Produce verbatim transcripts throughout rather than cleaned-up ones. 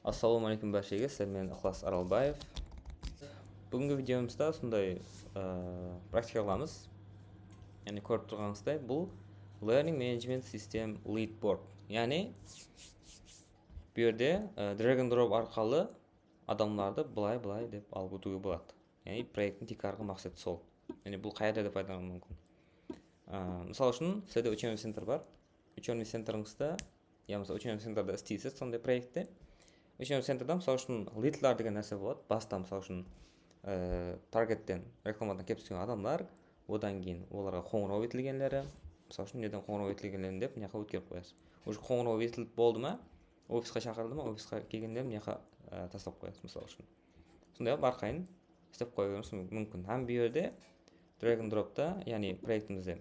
Assalawma áleykum bárshege, sizler menen Iqlas Aralbaev. Búgingi videomızda usınday, ıı, praktika qılamız. Yaǵnıy, kórip turǵanıńızday, bul Learning Management System Lead Board. Yaǵnıy, bu jerde, ıı, drag and drop arqalı adamlardı bılay-bılay dep alıp ótiwge boladı. Yaǵnıy, proekttiń tiykarǵı maqseti sol. Yaǵnıy, bul qayerlerde paydalanıwı múmkin? Aa, mısal ushın, sizde Учебный центр bar. Учебный центрińizde, yamasa Учебный центрda isleysiz, sonday proektte. Учебный центрda, mısal ushın, leadlar degen nárse boladı. Basta, mısal ushın, e, targetten, reklamadan kelip túsken adamlar, odan keyin olarǵa qońıraw etilgenleri, mısal ushın, neden qońıraw etilgenlerin dep, mına jaqqa ótkerip qoyasız. Уже qońıraw etilip boldı ma, ofisqa shaqırıldı ma, ofisqa kelgenlerin mına jaqqa, e, taslap qoyasız, mısal ushın. Sonday qılıp, arqayın islep qoya beriwimiz múmkin. Hám bu jerde drag and dropta, yaǵnıy proektimizde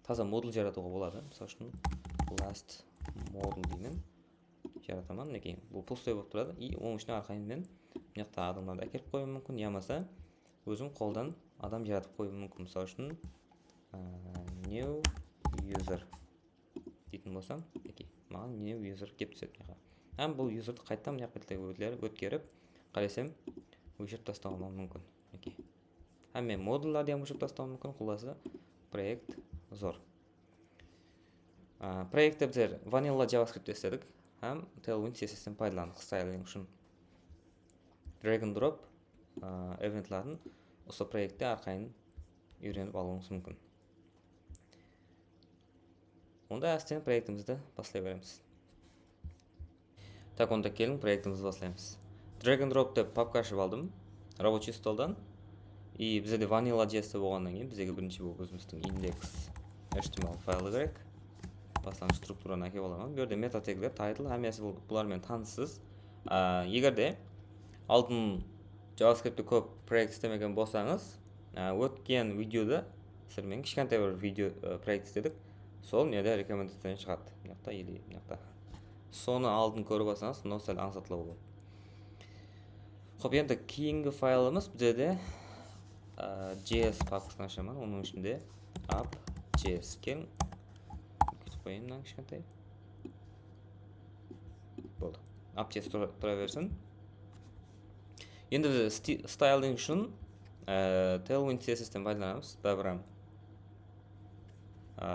taza modul jaratıwǵa boladı. Mısal ushın, last modul deymen. Jarataman, minekey, bul pustoy bolıp turadı. I onıń ishine arqayın men mına jaqta adamlardı ákelip qoyıwım múmkin, yamasa ózim qoldan adam jaratıp qoyıwım múmkin. Mısal ushın, aa, new user deytin bolsam, minekey, maǵan new user kelip túsedi mına jaqqa. Hám bul userdi qaytadan mına jaqqa ótkerip, qalesem, óshirip taslawım múmkin. Minekey. Hám men modullardı hám óshirip taslawım múmkin. Qullası, proekt zor. Aa, proektti bizler vanilla JavaScriptte isledik hám Tailwind CSSten paydalandıq styling ushın. Drag and drop, aa, eventların usı proektte arqayın úyrenip alıwıńız múmkin. Onda ásten proektimizdi baslay beremiz. Tak, onda keliń, proektimizdi baslaymız. Drag and drop dep papka ashıp aldım. Rabochiy stoldan. I bizde de vanilla JS bolǵannan keyin bizlerge birinshi bolıp ózimizdiń index HTML faylı kerek. Baslanǵısh strukturanı ákep alaman. Bu jerde meta tegler, title, hámmesi bul-, bular menen tanıssız. Á, eger de aldın JavaScriptte kóp proekt islemegen bolsańız, á, ótken videoda sizler menen kishkentay bir video, e, proekt isledik. Sol mına jerde rekomendaciyani shıǵadı. Mına jaqta ili mına jaqta. Sonı aldın kórip alsańız, mınaw sál ańsatlaw boladı. Xop, endi keyingi faylımız bizde de, e, JS papkasın ashaman, onıń ishinde app JS. Keliń, úlkeytip qoyayın mınanı kishkentay. Boldı. App JS tura, tura bersin. Endi biz sti-, styling ushın, e, Tailwind CSSten paydalanamız. Bábir hám, e,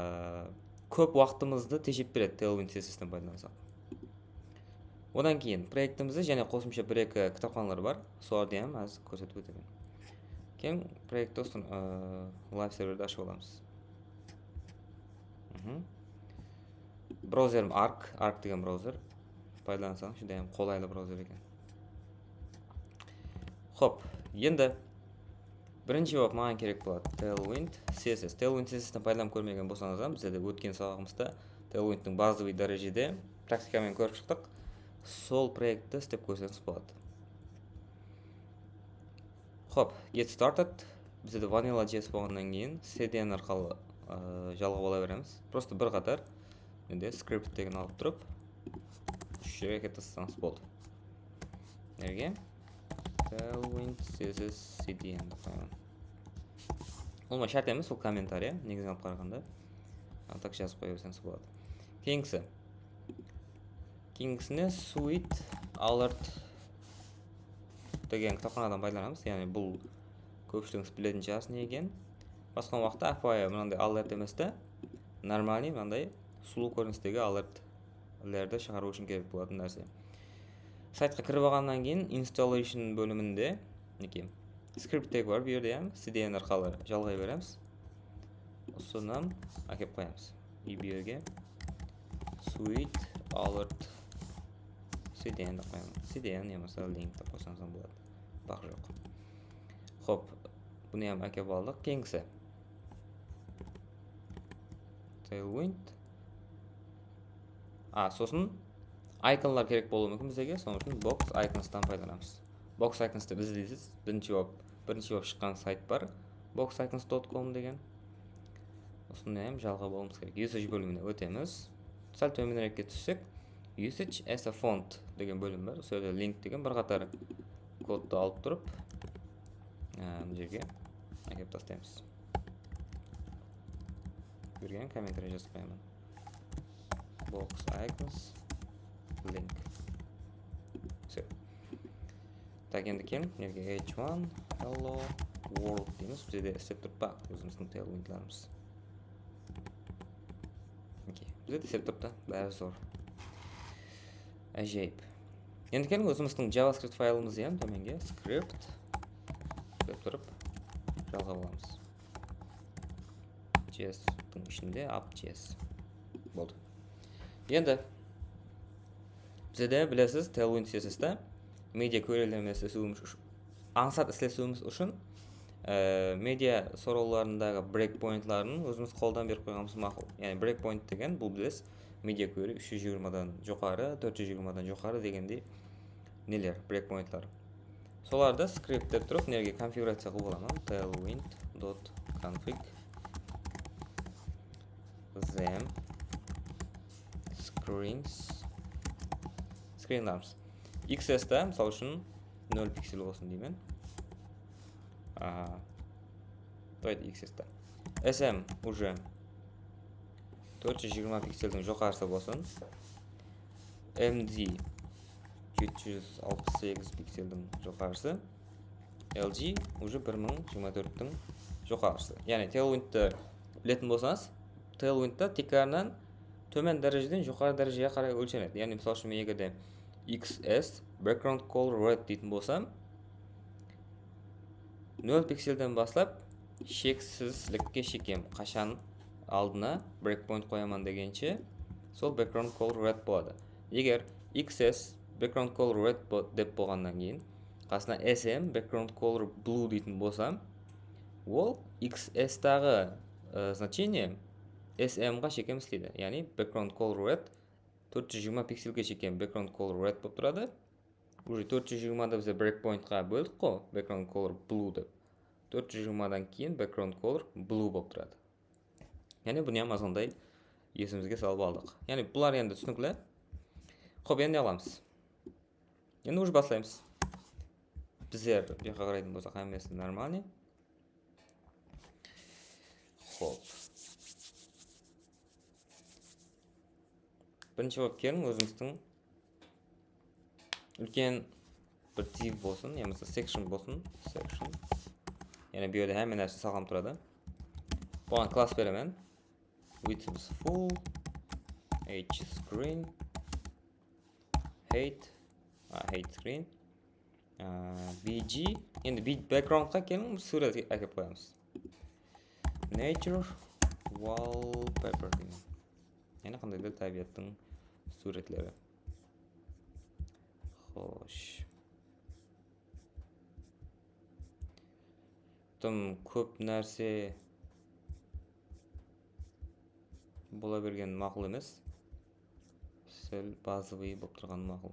kóp waqtımızdı tejep beredi Tailwind CSSten paydalansaq. Odan keyin proektimizde jáne qosımsha bir-eki kitapxanalar bar. Solardı hám házir kórsetip ótemen. Keliń, proektti usı, e, live serverdi ashıp alamız. Mhm. Brauzerim Arc, Arc degen brauzer. Paydalansań, júdá hám qolaylı brauzer eken. Xop, endi birinshi bolıp maǵan kerek boladı Tailwind CSS. Tailwind CSSten paydalanıp kórmegen bolsańız hám, bizde de ótken sabaǵımızda Tailwindtiń bazovıy dárejede praktika menen kórip shıqtıq. Sol proektti islep kórseńiz boladı. Xop, get started. Bizde de vanilla JS bolǵannan keyin C D N arqalı, ıı, jalǵap ala beremiz. Prosta bir qatar, endi script degen alıp turıp, úsh jerge ákep taslasańız boldı. Nerge? Tailwind C S S C D N dep qoyaman. Ulıwma shárt emes, bul kommentariya, negizin alıp qaraǵanda. A tak jazıp qoya berseńiz boladı. Keyingisi. Keyingisine Suite Alert degen kitapxanadan paydalanamız. Yaǵnıy bul kópshiligińiz biletin shıǵarsız ne eken. Basqa waqıtta ápiwayı mınanday alert emes te, normalnıy mınanday sulıw kórinistegi alertlerdi shıǵarıw ushın kerek bolatuǵın nárse. Saytqa kirip alǵannan keyin installation bóliminde, minekey, script tag bar, bu jerde hám C D N arqalı jalǵay beremiz. Usını ákep qoyamız. I bu jerge Suite Alert C D N dep qoyaman. C D N yamasa link dep qoysańız da boladı. Baǵı joq. Xop, bunı hám ákep aldıq. Keyingisi. Tailwind. A, sosın ikonlar kerek bolıwı múmkin bizlerge, sonıń ushın Box Iconstan paydalanamız. Box Icons dep izleysiz. Birinshi bolıp, birinshi bolıp shıqqan sayt bar. Box Icons dot com degen. Usını hám jalǵap alıwımız kerek. Usage bólimine ótemiz. Sál tómenirekke tússek, Usage as a font degen bólim bar. Usı jerde link degen bir qatar kodtı alıp turıp, e, mına jerge ákep taslaymız. Kórgen kommentariya jazıp qoyaman. Box Icons link. Tak, endi keliń, mına jerge h one, hello, world deymiz. Bizde de islep turıp pa ózimizdiń tailwindlarımız? Okey, bizde de islep turıptı, bári zor. Ájayıp. Endi keliń, ózimizdiń JavaScript faylımız, ya, tómenge script dep turıp jalǵap alamız. JS-tiń ishinde app JS. Boldı. Endi bizde de, bilesiz, Tailwind C S S-te media querylermen islesiwimiz ush-, ańsat islesiwimiz ushın, e, media sorawlarındaǵı breakpointların ózimiz qoldan berip qoyǵanımız maqul. Yaǵnıy breakpoint degen, bul, bilesiz, media query úsh júz jigirmadan joqarı, tórt júz jigirmadan joqarı degendey neler, breakpointlar. Solardı script dep turıp, mına jerge konfiguraciya qılıp alaman. Tailwind dot config them screens, screenlarımız. X S-te, mısal ushın, nol piksel bolsın deymen. Aha. Давайте X S-te. S M уже tórt júz jigirma pikseldiń joqarısı bolsın. M D jeti júz alpıs segiz pikseldiń joqarısı. L G уже bir mıń jigirma tórttiń joqarısı. Yaǵnıy Tailwindti biletin bolsańız, Tailwindte tiykarınan tómen dárejeden joqarı dárejege qaray ólshenedi. Yaǵnıy, mısal ushın, men egerde X S background color red deytin bolsam, nol pikselden baslap sheksizlikke shekem, qashan aldına breakpoint qoyaman degenshe, sol background color red boladı. Eger X S background color red bo-, dep bolǵannan keyin qasına S M background color blue deytin bolsam, ol X S-taǵı, e, значение S M-ǵa shekem isleydi. Yaǵnıy background color red tórt júz jigirma pikselge shekem background color red bolıp turadı. Уже tórt júz jigirmadı bizler breakpointqa bóldik ǵo, background color blue dep. Tórt júz jigirmadan keyin background color blue bolıp turadı. Yaǵnıy bunı hám azǵantay esimizge salıp aldıq. Yaǵnıy bular endi túsinikli. Xop, endi ne qılamız? Endi уже baslaymız. Bizler bu jaqqa qaraytın bolsaq, hámmesi нормальный. Xop. Birinshi bolıp keliń, ózimizdiń úlken bir div bolsın, yamasa section bolsın. Section. Yaǵnıy bu jerde hámme nárse salǵan turadı. Buǵan klass beremen. Width is full. H screen. Height. A, height screen. A, B G. Endi B-, backgroundqa keliń, bir súwret ákep qoyamız. Nature wallpaper deymen. Yaǵnıy qandaydur tábiyattıń súwretleri. Xosh. Dım kóp nárse bola bergen maqul emes. Sál bazovıy bolıp turǵanı maqul.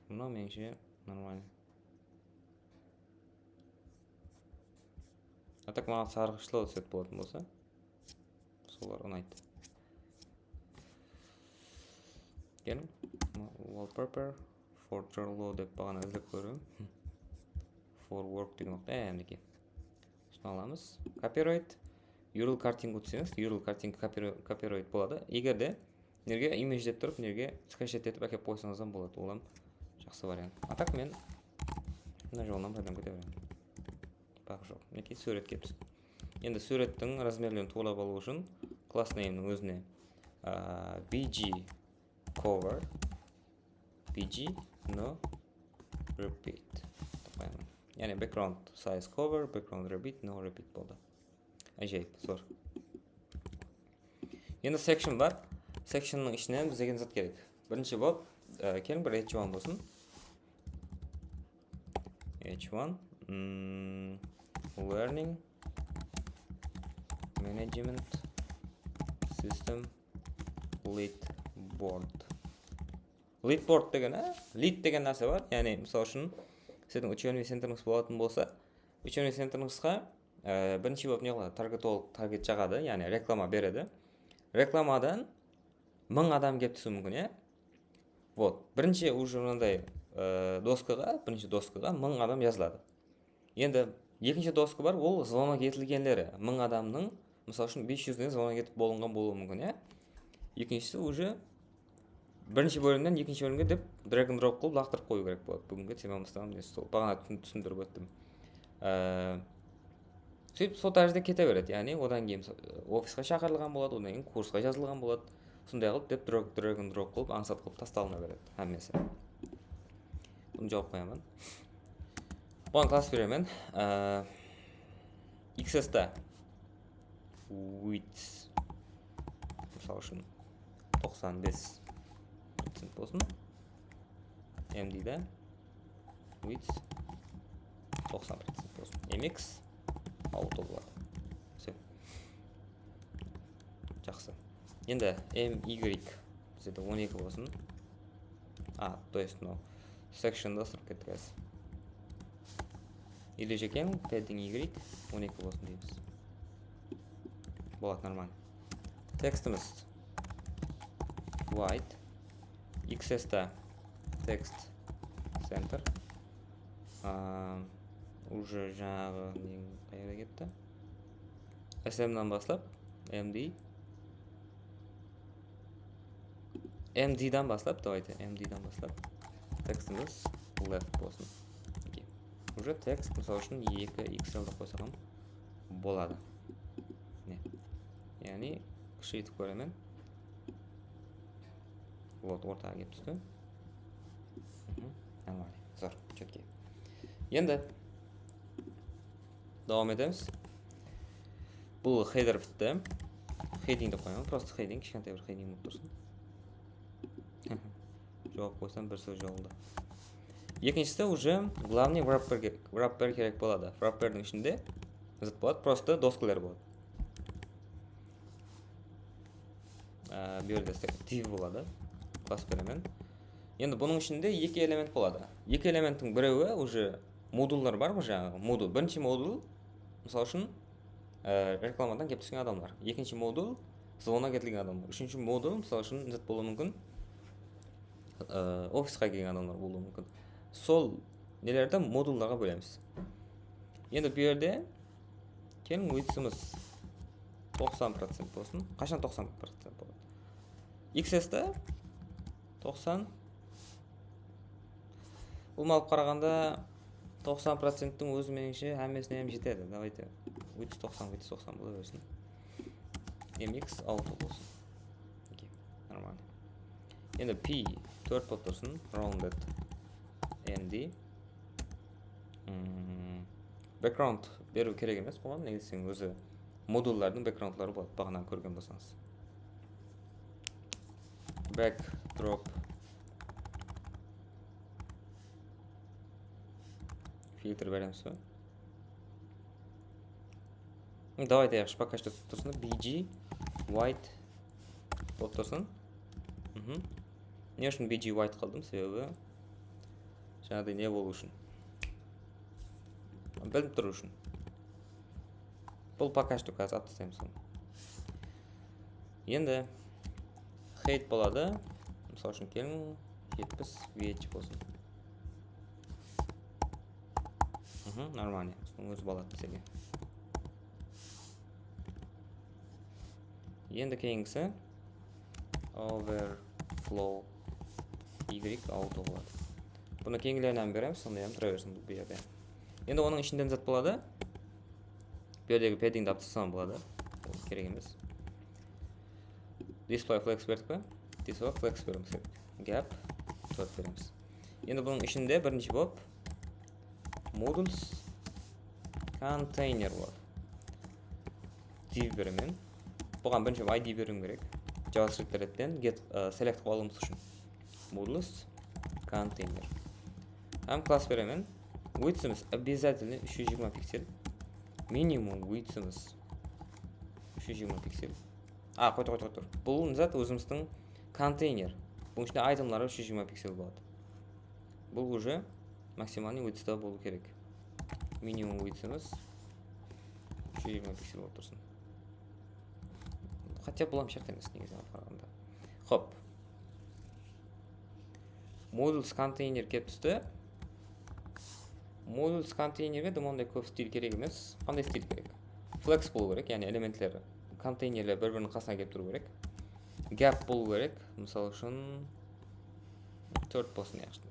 Mınaw, menińshe, нормально. A tak, maǵan sarǵıshlı svet bolatın bolsa, solar unaydı. Keliń, wallpaper, for Trello dep baǵana izlep kóriń. For work degen waqıtta, e, minekey. Usını alamız. Copyright. U R L kartinka túseńiz, U R L kartinka copyri-, copyright boladı. Eger de nerge image dep turıp, nerge skachat etip ákep qoysańız hám boladı. Ol hám jaqsı variant. A tak men mına jolınan paydalanıp kete beremen. Parqı joq. Minekey, súwret kelip tústi. Endi súwrettiń razmerlerin tuwralap alıw ushın class nameniń ózine, a, B G cover, B G no repeat dep qoyaman. Yaǵnıy background size cover, background repeat, no repeat boldı. Ájayıp, zor. Endi section bar. Sectionnıń ishinen bizge ne zat kerek? Birinshi bolıp, e, keliń, bir H one bolsın. H one, mm, learning management system lead board. Lead board degen, á? Lead degen nárse bar. Yaǵnıy, mısal ushın, siziń учебный centerińiz bolatın bolsa, учебный centerińizge, e, birinshi bolıp ne qıladı? Targetolog, target jaǵadı, yaǵnıy reklama beredi. Reklamadan mıń adam kelip túsiwi múmkin, ya? Вот, birinshi уже mınanday, e, doskaǵa, birinshi doskaǵa mıń adam jazıladı. Endi ekinshi doska bar, ol zvonok etilgenleri, mıń adamnıń Mısal ushın, bes júzden zvonok etip bolınǵan bolıwı múmkin, ya. Ekinshisi, уже birinshi bólimnen ekinshi bólimge dep drag and drop qılıp laqtırıp qoyıw kerek boladı. Búgingi temaımızda mine sol baǵana túsin-, túsindirip óttim. Ee, Sóytip, sol tárizde kete beredi. Yaǵnıy, odan keyin, mısal, ofisqa shaqırılǵan boladı, odan keyin kursqa jazılǵan boladı. Sonday qılıp dep drag, drag and drop qılıp, ańsat qılıp tastalına beredi hámmesi. Bunı jawıp qoyaman. Buǵan klass beremen. Ee, X S ta width, mısal ushın, toqsan bes procent bolsın. M D da width toqsan procent bolsın. M X auto boladı. Все. Jaqsı. Endi M Y bizde on eki bolsın. A, то есть, mınaw sectiondı ısırıp kettik házir. Или же keń, padding Y on eki bolsın deymiz. Boladı, нормально. Tekstimiz white. X S ta text center. Aa, уже jańaǵı neń qayerge ketti? S M dan baslap, M D. M D dan baslap, давайте, M D dan baslap tekstimiz left bolsın. Okey. Уже tekst, mısal ushın, eki X L da qoysaq ham boladı. Ne? Yaǵnıy, kishireytip kóremen. Вот, ortaǵa kelip tústi. Mhm, нормально. Zor, четкий. Endi dawam etemiz. Bul header bitti. Heading dep qoyaman, просто heading, kishkentay bir heading bolıp tursın. Jawap qoysam, bir sóz jawıldı. Ekinshisi, уже главный wrapper ke-, wrapper kerek boladı. Wrapperdiń ishinde zat boladı, просто doskalar boladı. Á, bu jerde div boladı. Klass beremen. Endi bunıń ishinde eki element boladı. Eki elementtiń birewi уже modullar bar ǵoy, jańaǵı modul. Birinshi modul, mısal ushın, á, reklamadan kelip túsken adamlar. Ekinshi modul, zvonok etilgen adamlar. Úshinshi modul, mısal ushın, zat bolıwı múmkin, á, ofisqa kelgen adamlar bolıwı múmkin. Sol nelerdi modullarǵa bólemiz. Endi bu jerde keliń, widthimiz toqsan procent bolsın. Qashan toqsan procent boladı? X S ta toqsan. Ulıwma alıp qaraǵanda toqsan procenttiń ózi, menińshe, hámmesine hám jetedi. Давайте, width toqsan, width toqsan bola bersin. M X auto bolsın. Okey, нормально. Endi P tórt bolıp tursın, rounded M D. Hmm, background beriw kerek emes buǵan, nege deseń, ózi modullardıń backgroundları boladı, baǵana kórgen bolsańız. Backdrop filtr beremiz be? Давайте, yaqshı, пока что tursın, B G white bolıp tursın. Mhm. Ne ushın B G white qıldım? Sebebi, jańaǵıday, ne bolıw ushın? Bilinip turıw ushın. Bul пока что házir alıp taslaymız bunı. Endi height boladı. Mısal ushın, keliń, jetpis V H bolsın. Mhm, нормально. Sonıń ózi boladı bizlerge. Endi keyingisi overflow Y auto boladı. Bunı keyingilerine hám beremiz, sonday hám tura bersin bul bu jerde. Endi onıń ishinden zat boladı. Bu jerdegi paddingdi alıp taslaǵan boladı. Ol kerek emes. Display flex berdik pe? Display flex beremiz kerek. Gap tórt beremiz. Endi bunıń ishinde birinshi bolıp modules container boladı. Div beremen. Buǵan birinshi I D beriwim kerek. JavaScript táreppen get, ı, select qılıp alıwımız ushın. Modules container. Hám klass beremen. Widthimiz обязательно úsh júz jigirma piksel. Minimum widthimiz úsh júz jigirma piksel. A, qoydı, qoydı, qoydı. Bul zat ózimizdiń konteyner. Bunıń ishinde itemları úsh júz jigirma piksel boladı. Bul уже максимальный widthta bolıw kerek. Minimum widthimiz úsh júz jigirma piksel bolıp tursın. Хотя bul hám shárt emes, negizi alıp qaraǵanda. Xop. Modules konteyner kelip tústi. Modules konteynerge de mınday kóp stil kerek emes. Qanday stil kerek? flex bolıw kerek, yaǵnıy elementler, konteynerler bir-biriniń qasına kelip turıw kerek. Gap bolıw kerek, mısal ushın, tórt bolsın, yaqshı.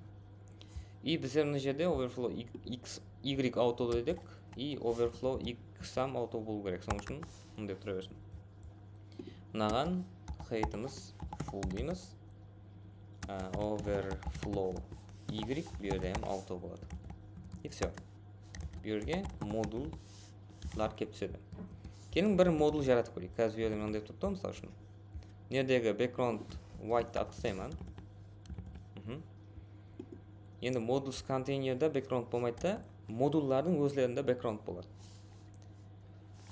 I bizler mına jerde overflow x, y auto dedik, i overflow x ham auto bolıw kerek, sonıń ushın mınday tura bersin. Mınaǵan height'ımız full deymiz. Á, overflow y, bu jerde ham auto boladı. И всё. Bu jerge modullar kelip túsedi. Keliń, bir modul jaratıp kóreyik. Házir bu jerde mınday turıptı, mısal ushın. Mına jerdegi background white'tı alıp taslayman. Mhm. Endi modules konteynerde background bolmaydı da, modullardıń ózlerinde background boladı.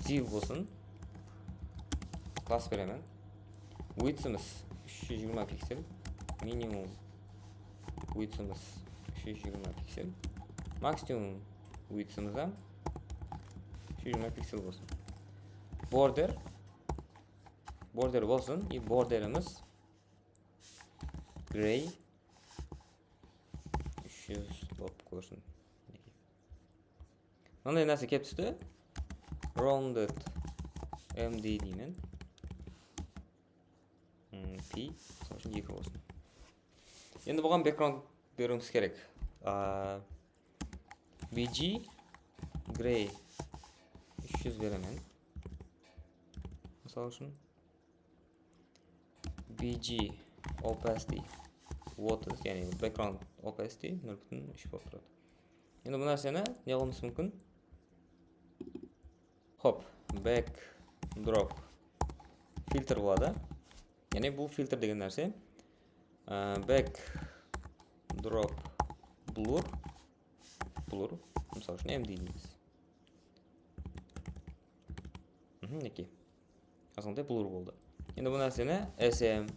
Div bolsın. Class beremen. Width'ımız úsh júz jigirma piksel. Minimum width'ımız úsh júz jigirma piksel. Maksimum width'ımız ham úsh júz jigirma piksel bolsın. Border. Border bolsın. И border'ımız gray úsh júz bolıp kórsin. Mınday nárse kelip tústi. Rounded M D deymen. Hmm, P, mısal ushın, eki bolsın. Endi buǵan background beriwimiz kerek. A, B G gray úsh júz beremen. Mısal ushın, B G opacity otız, yaǵnıy background opacity nol pútin úsh bolıp turadı. Endi bu nárseni ne qılıwımız múmkin? Hop, backdrop filter boladı. Yaǵnıy bul filter degen nárse, á, backdrop blur, blur, mısal ushın, M D deymiz. Mhm, minekey. Azǵantay blur boldı. Endi bu nárseni S M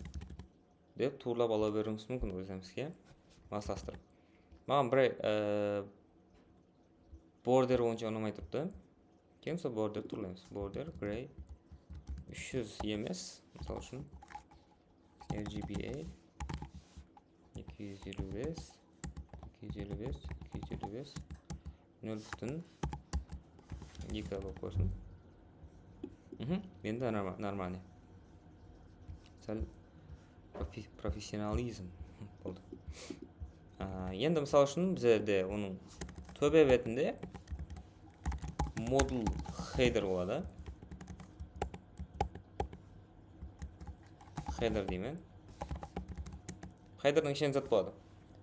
dep tuwrılap ala beriwimiz múmkin ózimizge maslastırıp. Maǵan bir, e, border onsha unamay turıptı. Keyin sol border tuwrılaymız. Border gray úsh júz emes, mısal ushın, R G B A eki júz eliw bes, eki júz eliw bes, eki júz eliw bes, nol pútin eki bolıp kórsin. Mhm, endi norma-, нормальный. Sál profe-, professionalizm boldı. Á, endi, mısal ushın, bizlerde onıń tóbe betinde modul header boladı. Header deymen. Headerdiń ishinde zat boladı.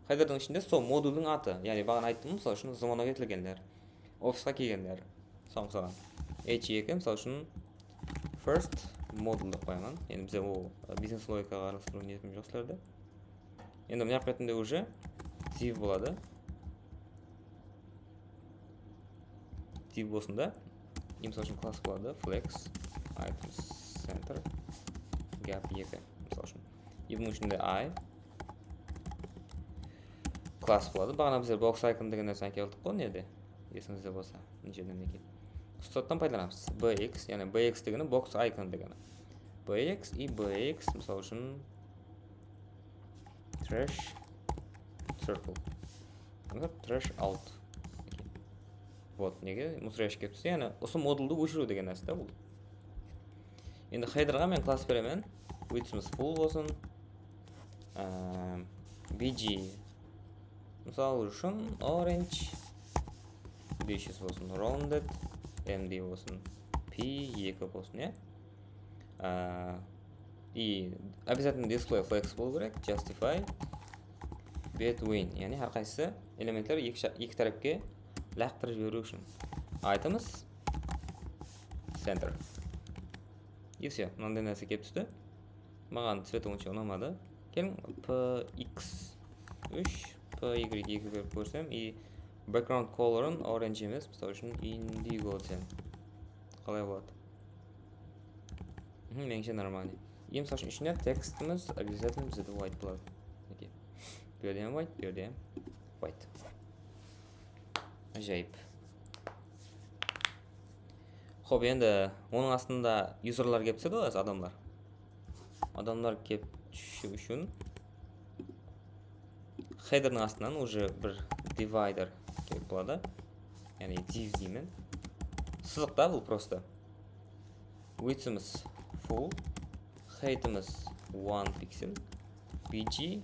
Headerdiń ishinde sol moduldıń atı. Yaǵnıy, baǵana ayttım, mısal ushın, zvonok etilgenler, ofisqa kelgenler, soń saǵan H eki, mısal ushın, first module dep qoyaman. Endi bizde ol, e, biznes logikaǵa aralastırıw niyetim joq sizlerde. Endi mına betinde уже div boladı. Div bolsın da. И, mısal ushın, klass boladı. Flex, items, center, gap eki, mısal ushın. И bunıń ishinde I klass boladı. Baǵana bizler box icon degen nárseni keltirdik ǵoy, nede? Esińizde bolsa, mına jerden minekey. Usı zattan paydalanamız. B X, yaǵnıy B X degeni box icon degeni. B X и B X, mısal ushın, trash circle. Mısal, trash out. Okey. Вот, nege? Musor yashik kelip tústi. Yaǵnıy, usı moduldı óshiriw degen nárse da bul. Endi headerǵa men klass beremen. Width'ımız full bolsın. Eee, B G, mısal ushın, orange bes júz bolsın. Rounded M D bolsın. P eki bolsın, ya. Á, и обязательно display flex bolıw kerek, justify between, yaǵnıy hár qaysı elementler eki sha-, eki tárepke laqtırıp jiberiw ushın. Items center. И всё, mınanday nárse kelip tústi. Maǵan cveti onsha unamadı. Keliń, P X úsh, P Y eki berip kórsem, и background color'ın orange emes, mısal ushın, indigo etsem. Qalay boladı? Mhm, menińshe нормальный. И, mısal ushın, ishine tekstimiz обязательно bizde white boladı. Okey. Bu jerde ham white, bu jerde ham white. Ájayıp. Xop, endi onıń astında userlar kelip túsedi ǵoy, házir adamlar. Adamlar kelip túsishi ushın header'dıń astınan уже bir divider kerek boladı. Yaǵnıy div deymen. Sızıq ta bul prosto. Widthimiz full, heightimiz one pixel, B G,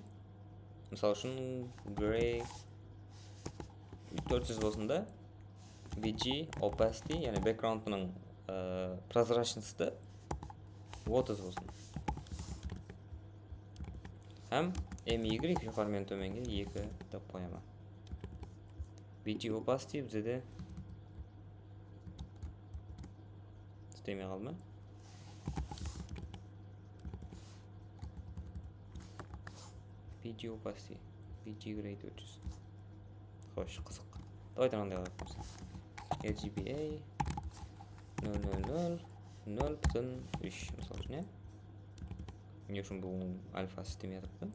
mısal ushın, gray tórt júz bolsın da, B G opacity, yaǵnıy backgroundınıń, e, прозрачностı otız bolsın. Hám M Y joqarı menen tómenge eki dep qoyaman. B G opacity bizde islemey qaldı ma? B G opacity, B G gray tórt júz. Xosh, qızıq. Давайте mınday qılayıq. R G B A nol nol nol, nol pútin úsh, mısal ushın, ya. Ne ushın bul alfası islemey atırıptı?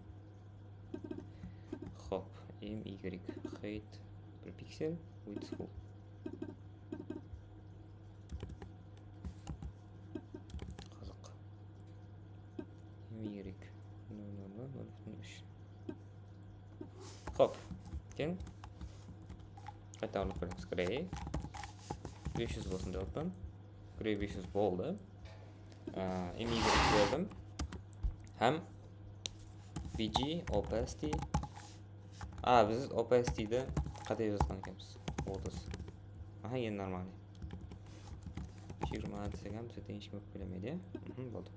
Hop, M Y, height bir piksel, width full. Qızıq. M Y nol nol nol, nol pútin úsh. Hop, keń. Qayta urıp kóremiz. Gray bes júz bolsın dep atırman. Gray bes júz boldı. Á, M Y berdim. Hám B G opacity. A, biz opacitydi qáte jazǵan ekenbiz. Otız. Aha, endi нормальный. Jigirma desek hám bizde eshkim ókpelemeydi, ya. Mhm, boldı.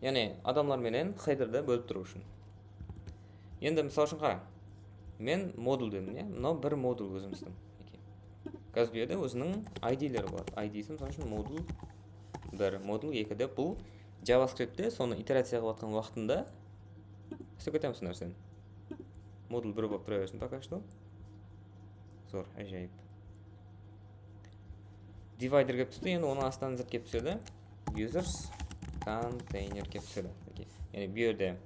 Yaǵnıy adamlar menen headerdi bólip turıw ushın. Endi, mısal ushın, qara. Men modul dedim, ya. Mınaw bir modul ózimizdiń. Okey. Házir bu jerde óziniń I D'leri boladı. I D'si, mısal ushın, modul bir, modul eki dep. Bul JavaScriptte sonı iteraciya qılıp atqan waqtında islep ketemiz usı nárseni. Modul bir bolıp tura bersin пока что. Zor, ájayıp. Divider kelip tústi, endi onıń astınan zat kelip túsedi. Users container kelip túsedi. Okey. Yaǵnıy bu jerde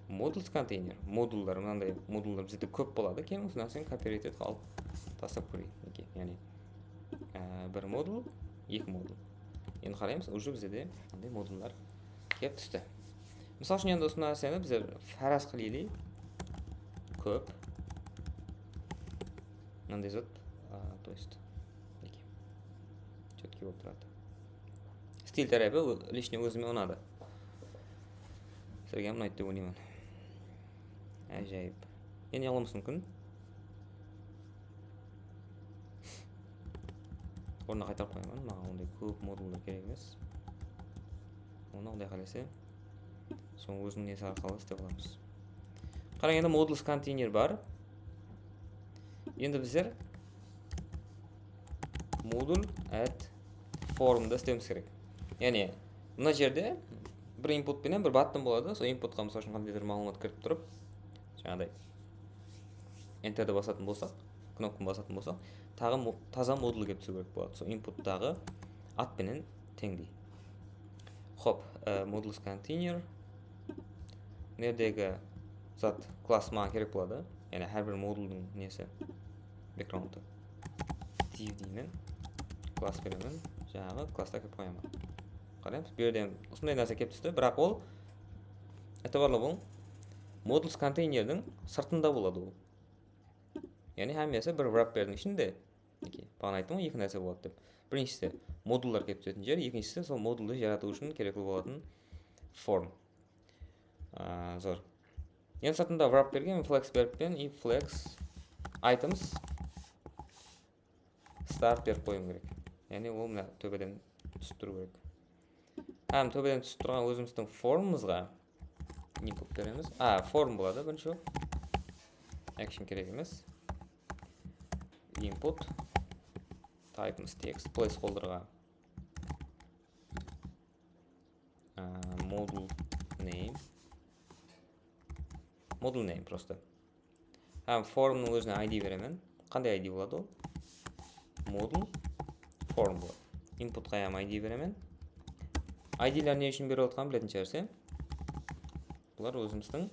modules container, modullar, mınanday modullar bizde kóp boladı. Keyin usı nárseni copyright etip alıp taslap kóreyik. Okey. Yaǵnıy, e, bir modul, eki modul. Endi qaraymız, уже bizde de mınanday modullar kelip tústi. Mısal ushın, endi usı nárseni bizler faraz qılaylik. Kóp. Mınanday zat, a, то есть, minekey. Четкий bolıp turadı. Stil tárepi, o, лично ózime unadı. Sizlerge hám unaydı dep oylayman. Ájayıp. Endi ne qılıwımız múmkin? Ornına qaytarıp qoyaman. Maǵan onday kóp modullar kerek emes. Onı Quday qálese, soń óziniń nesi arqalı islep alamız. Qarań, endi modules container bar. Endi bizler modul add formdı islewimiz kerek. Yaǵnıy, mına jerde bir input penen bir button boladı. Sol inputqa, mısal ushın, qandaydur maǵlıwmat kirip turıp, jańaday enterdi basatın bolsaq, knopkanı basatın bolsaq, taǵı mo-, taza modul kelip túsiw kerek boladı. Sol inputtaǵı at penen teńley. Hop, e, modules container. Mına jerdegi zat, klass maǵan kerek boladı. Yaǵnıy hár bir moduldıń nesi, backgroundı. Div deymen. Klass beremen. Jańaǵı klassta kelip qoyaman. Qaraymız. Bu jerde usınday nárse kelip tústi. Biraq ol, itibarlı bolıń, modules konteynerdiń sırtında boladı ol. Yaǵnıy hámmesi bir wrapperdiń ishinde. Minekey, baǵana ayttım ǵoy, eki nárse boladı dep. Birinshisi modullar kelip túsetin jer, ekinshisi sol moduldı jaratıw ushın kerekli bolatın form. A, zor. Endi sırtında wrapperge men flex berip peren, i flex items start berip qoyıwım kerek. Yaǵnıy ol mına tóbeden túsip turıw kerek. Hám tóbeden túsip turǵan ózimizdiń formımızǵa input beremiz. A, form boladı birinshi bolıp. Action kerek emes. Input. Type'ımız text, placeholderǵa, a, module name. Module name prosto. Hám formnıń ózine I D beremen. Qanday I D boladı ol? Module form boladı. Inputqa hám I D beremen. I D'ler ne ushın berip atqanın biletin shıǵarsız. Bular ózimizdiń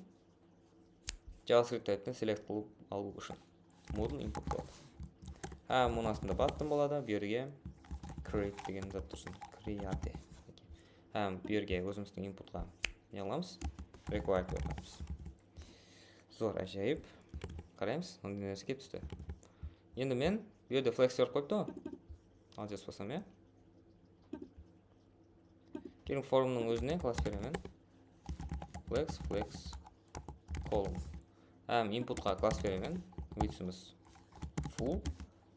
JavaScript type'tan select qılıp alıw ushın. Module input boladı. Hám onıń astında button boladı. Bu jerge create degen zat tursın. Create. Hám bu jerge ózimizdiń inputqa ne qılamız? Required qoyamız. Zor, ájayıp. Qaraymız, mınday nárse kelip tústi. Endi men bu jerde flex berip qoyıptı ǵoy. Al, jazıp basam, ya. Keliń, formnıń ózine klass beremen. Flex, flex, column. Hám inputqa klass beremen. Widthimiz full.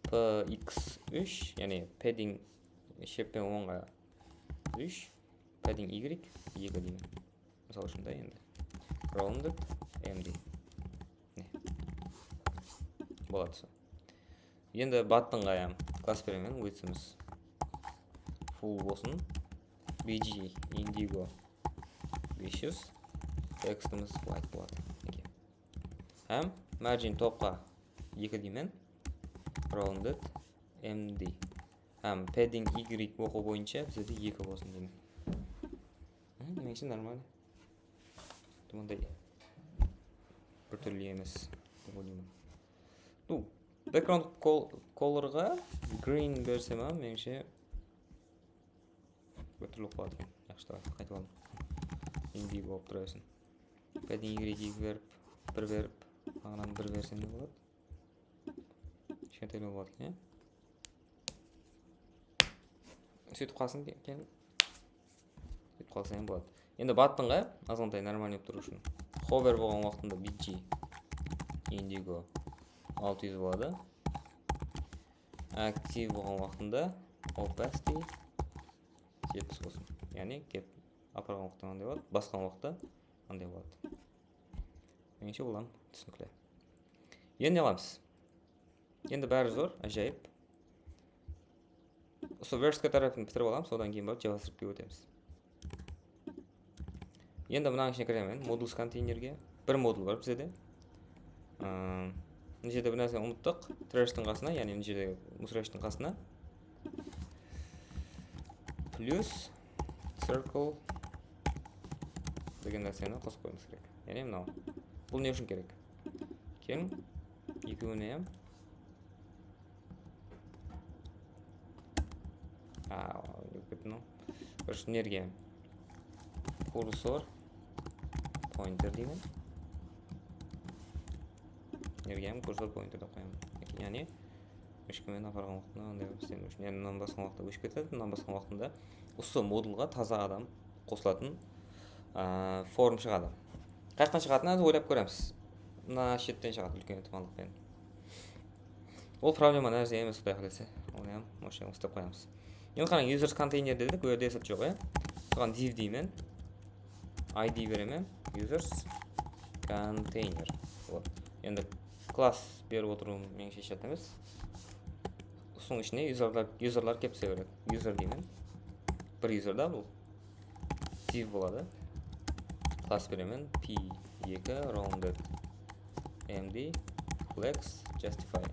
P x úsh, yaǵnıy padding shep penen ońǵa úsh, padding y eki deymen. Mısal ushın da endi. Rounded M D. Ne? Boladı sol. Endi buttonǵa hám klass beremen, widthimiz full bolsın. B G indigo bes júz, tekstimiz white boladı. Mine. Hám margin topqa eki deymen. Rounded M D. Hám padding y oqıw boyınsha bizde eki bolsın deymen. Mhm, menińshe, нормально. Bunday bir túrli emes, dep oylayman. Ну, background col-, colorǵa green bersem hám, menińshe, bir túrli qıladı eken. Yaqshı, davay, qaytıp aldım. Indigo bolıp tura bersin. Padding y eki berip, bir berip, aǵınan bir bersem de boladı. Kishkentay boladı eken, ya. Sóytip qalsın ke-, keyin. Sóytip qalsa hám boladı. Endi buttonǵa azǵantay нормальный bolıp turıw ushın. Hover bolǵan waqtında B G indigo altı júz boladı. Aktiv bolǵan waqtında opacity jetpis bolsın. Yaǵnıy kep aparǵan waqıtta mınday boladı, basqan waqıtta mınday boladı. Menińshe, bul hám túsinikli. Endi ne qılamız? Endi bári zor, ájayıp. Usı verstka tárápin pitirip alamız, sodan keyin barıp JavaScriptke ótemiz. Endi mınanıń ishine kiremen, modules konteynerge. Bir modul bar bizde de. Im, mına jerde bir nárseni umıttıq. Trashtıń qasına, yaǵnıy mına jerde musrashtıń qasına. Plyus circle degen nárseni qosıp qoyıwımız kerek. Yaǵnıy mınaw. Bul ne ushın kerek? Keliń, ekewine hám. A, ne bolıp ketti mınaw? Bir nerge kursor pointer deymen. Nerge hám kursor pointer dep qoyaman. Yaǵnıy, óshkimmen aparǵan waqtında onday qılıp islemiw ushın. Yaǵnıy, mınan basqan waqıtta óship ketedi, mınan basqan waqtında usı modulǵa taza adam qosılatın, a, form shıǵadı. Qayaqtan shıǵatın házir oylap kóremiz. Mına shetten shıǵadı, úlken itimallıqpen. Ol problema nárse emes, Quday qálese. Onı hám, moshe, uslap qoyamız. Endi qarań, users container dedik, bul jerde esap joq, ya. Soǵan div deymen. I D beremen. Users container. Вот. Endi klass berip otırıwım menińshe shárt emes. Usınıń ishine userlar, userlar kelip túse beredi. User deymen. Bir user da bul. Div boladı. Klass beremen. P eki rounded M D flex justify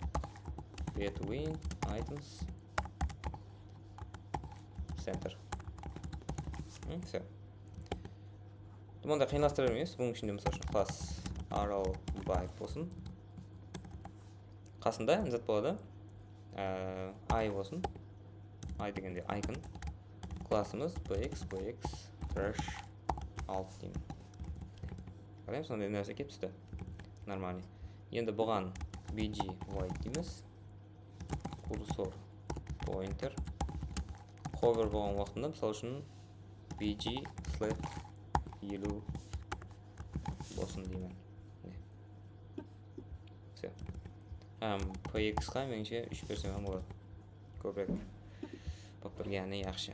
between items center. Hı, всё. Bunday qıyınlastıra bermeymiz. Bunıń ishinde, mısal ushın, klass Aralbaev bolsın. Qasında ne zat boladı? Ee, I bolsın. I degende icon. Klassımız B X, B X trash alt deymen. Qarań, sonday nárse kelip tústi. Нормальный. Endi buǵan B G white deymiz. Kursor pointer. Hover bolǵan waqtında, mısal ushın, B G flat eliw bolsın deymen. Mine. Всё. Hám P X qa, menińshe, úsh bersem hám boladı. Kóbirek bolıp turǵanı yaqshı.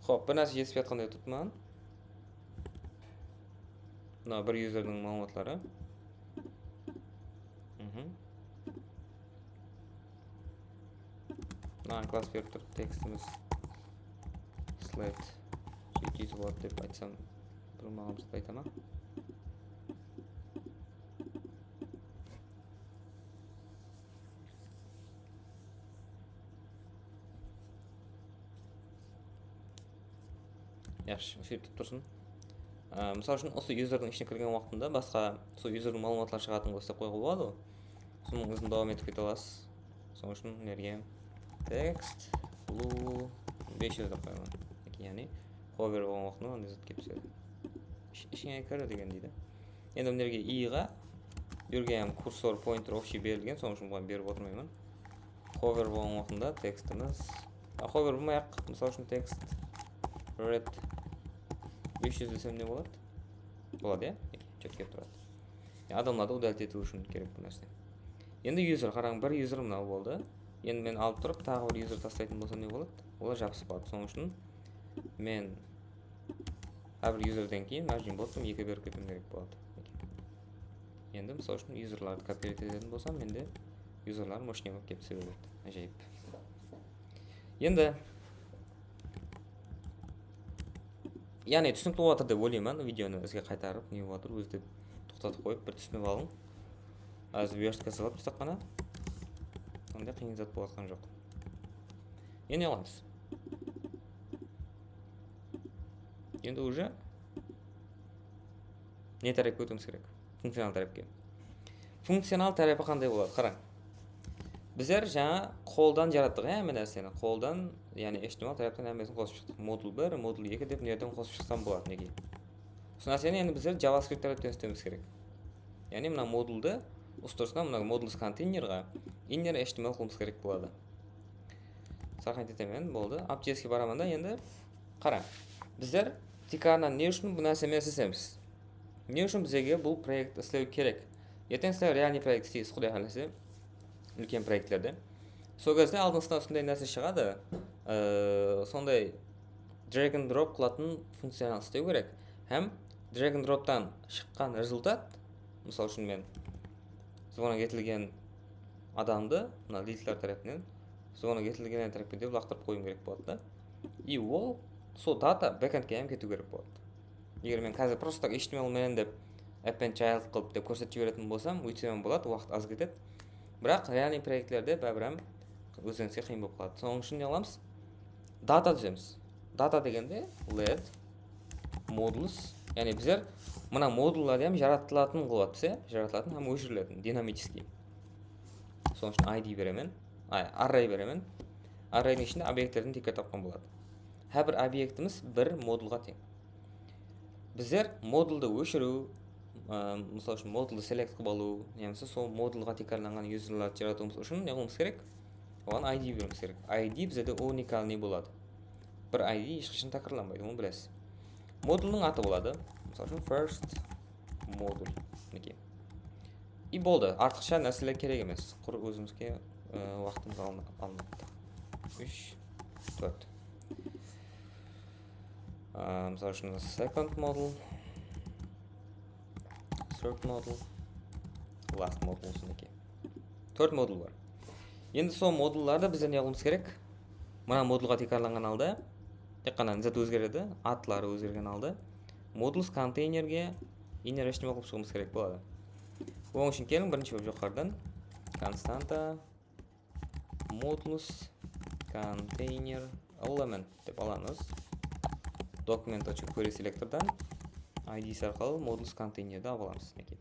Xop, bir nárse jesip atqanday turıptı maǵan. Mına bir userdiń maǵlıwmatları. Mhm. Mınaǵan klass berip turıp, tekstimiz sled jeti júz boladı dep aytsam, bul maǵan zat ayta ma? Yaqshı, sóytip tursın. Á, mısal ushın, usı userdiń ishine kirgen waqtında basqa sol userdiń maǵlıwmatları shıǵatuǵın qılıp islep qoyǵa boladı ǵoy. Sonıń izin dawam etip kete alasız. Sonıń ushın mına jerge text blue bes júz dep qoyaman. Yaǵnıy, hover bolǵan waqtında mınday zat kelip túsedi. Ish-, ishińe kir degen deydi. Endi mına jerge i ǵa, bul jerge hám kursor pointer общий berilgen, sonıń ushın buǵan berip otırmayman. Hover bolǵan waqtında tekstimiz Hover bolmayaq, mısal ushın, text red úsh júz desem ne boladı? Boladı, ya? Chet kelip turadı. Ya, adamlardı udalить etiw ushın kerek bu nárse. Endi user, qarań, bir user mınaw boldı. Endi men alıp turıp, taǵı bir user taslaytın bolsam ne boladı? Olar jabısıp qaladı. Sonıń ushın men hár bir userden keyin margin bottom eki berip ketiwim kerek boladı. Endi, mısal ushın, userlardı копировать etetin bolsam, mende userlar moshnıy bolıp kelip túse beredi. Ájayıp. Endi, yaǵnıy, túsinikli bolıp atır dep oylayman. Videonı izge qaytarıp, ne bolıp atır, ózi de toqtatıp qoyıp, bir túsinip alıń. Házir верстка sızıp tastap ǵana. Onday qıyın zat bolıp atqan joq. Endi alamız. Endi уже ne tárepke ótiwimiz kerek? Funkcional tárepke. Funkcional tárepi qanday boladı? Qarań. Bizler jańa qoldan jarattıq, ya, hámme nárseni. Qoldan, yaǵnıy H T M L tárepten hámmesin qosıp shıqtıq. Modul bir, modul eki dep mına jerden qosıp shıqsam boladı, minekey. Usı nárseni endi bizler JavaScript tárepten islewimiz kerek. Yaǵnıy mına moduldı ustırsına mına modulus konteynerǵa inner H T M L qılıwımız kerek boladı. Saqlayın etemen, boldı. App.js-ke baraman da, endi qarań. Bizler tiykarınan ne ushın bu nárse menen islesemiz? Ne ushın bizlerge bul proekt islew kerek? Erteń sizler realnıy proekt isleysiz, Quday qálese, úlken proektlerde. Sol gezde aldıńızda usınday nárse shıǵadı. Ee, sonday drag and drop qılatın funkcional islew kerek. Hám drag and droptan shıqqan rezultat, mısal ushın, men zvonok etilgen adamdı mına leadlar tárepinen zvonok etilgen tárepke dep laqtırıp qoyıwım kerek boladı da. I ol sol data backendke hám ketiw kerek boladı. Eger men házir prosto так H T M L menen dep append child qılıp dep kórsetip jiberetin bolsam, óytsem hám boladı, waqıt az ketedi. Biraq realnıy proektlerde báribir hám ózlerińizge qıyın bolıp qaladı. Sonıń ushın ne qılamız? Data dúzemiz. Data degende let modulus, yaǵnıy bizler mına modullardı hám jaratılatın qılıp atırmız, ya, jaratılatın hám óshiriletin, dinamicheskiy. Sonıń ushın I D beremen, ay, array beremen. Arraydıń ishinde obyektlerden tiykar tapqan boladı. Hár bir obyektimiz bir modulǵa teń. Bizler moduldı óshiriw, ı, mısal ushın, moduldı select qılıp alıw, yamasa sol modulǵa tiykarlanǵan userlardı jaratıwımız ushın ne qılıwımız kerek? Oǵan I D beriwimiz kerek. I D bizlerde unikalnıy boladı. Bir I D hesh qashan tákirarlanbaydı, onı bilesiz. Moduldıń atı boladı. Mısal ushın, first modul. Minekey. I boldı. Artıqsha nárseler kerek emes. Qurı ózimizge, ı, waqtımız alın-, alınıptı. Úsh, tórt. Aa, mısal ushın, second modul, third modul, last modul, usınıki. Tórt modul bar. Endi sol modullardı bizler ne qılıwımız kerek? Mına modulǵa tiykarlanǵan halda, tek ǵana zat ózgeredi, atları ózgergen halda, modulus konteynerge inner H T M L qılıp shıǵıwımız kerek boladı. Onıń ushın keliń, birinshi bolıp joqarıdan konstanta modulus container element dep alamız. Document точка query selektordan I D-si arqalı modulus konteynerdi alıp alamız. Minekey.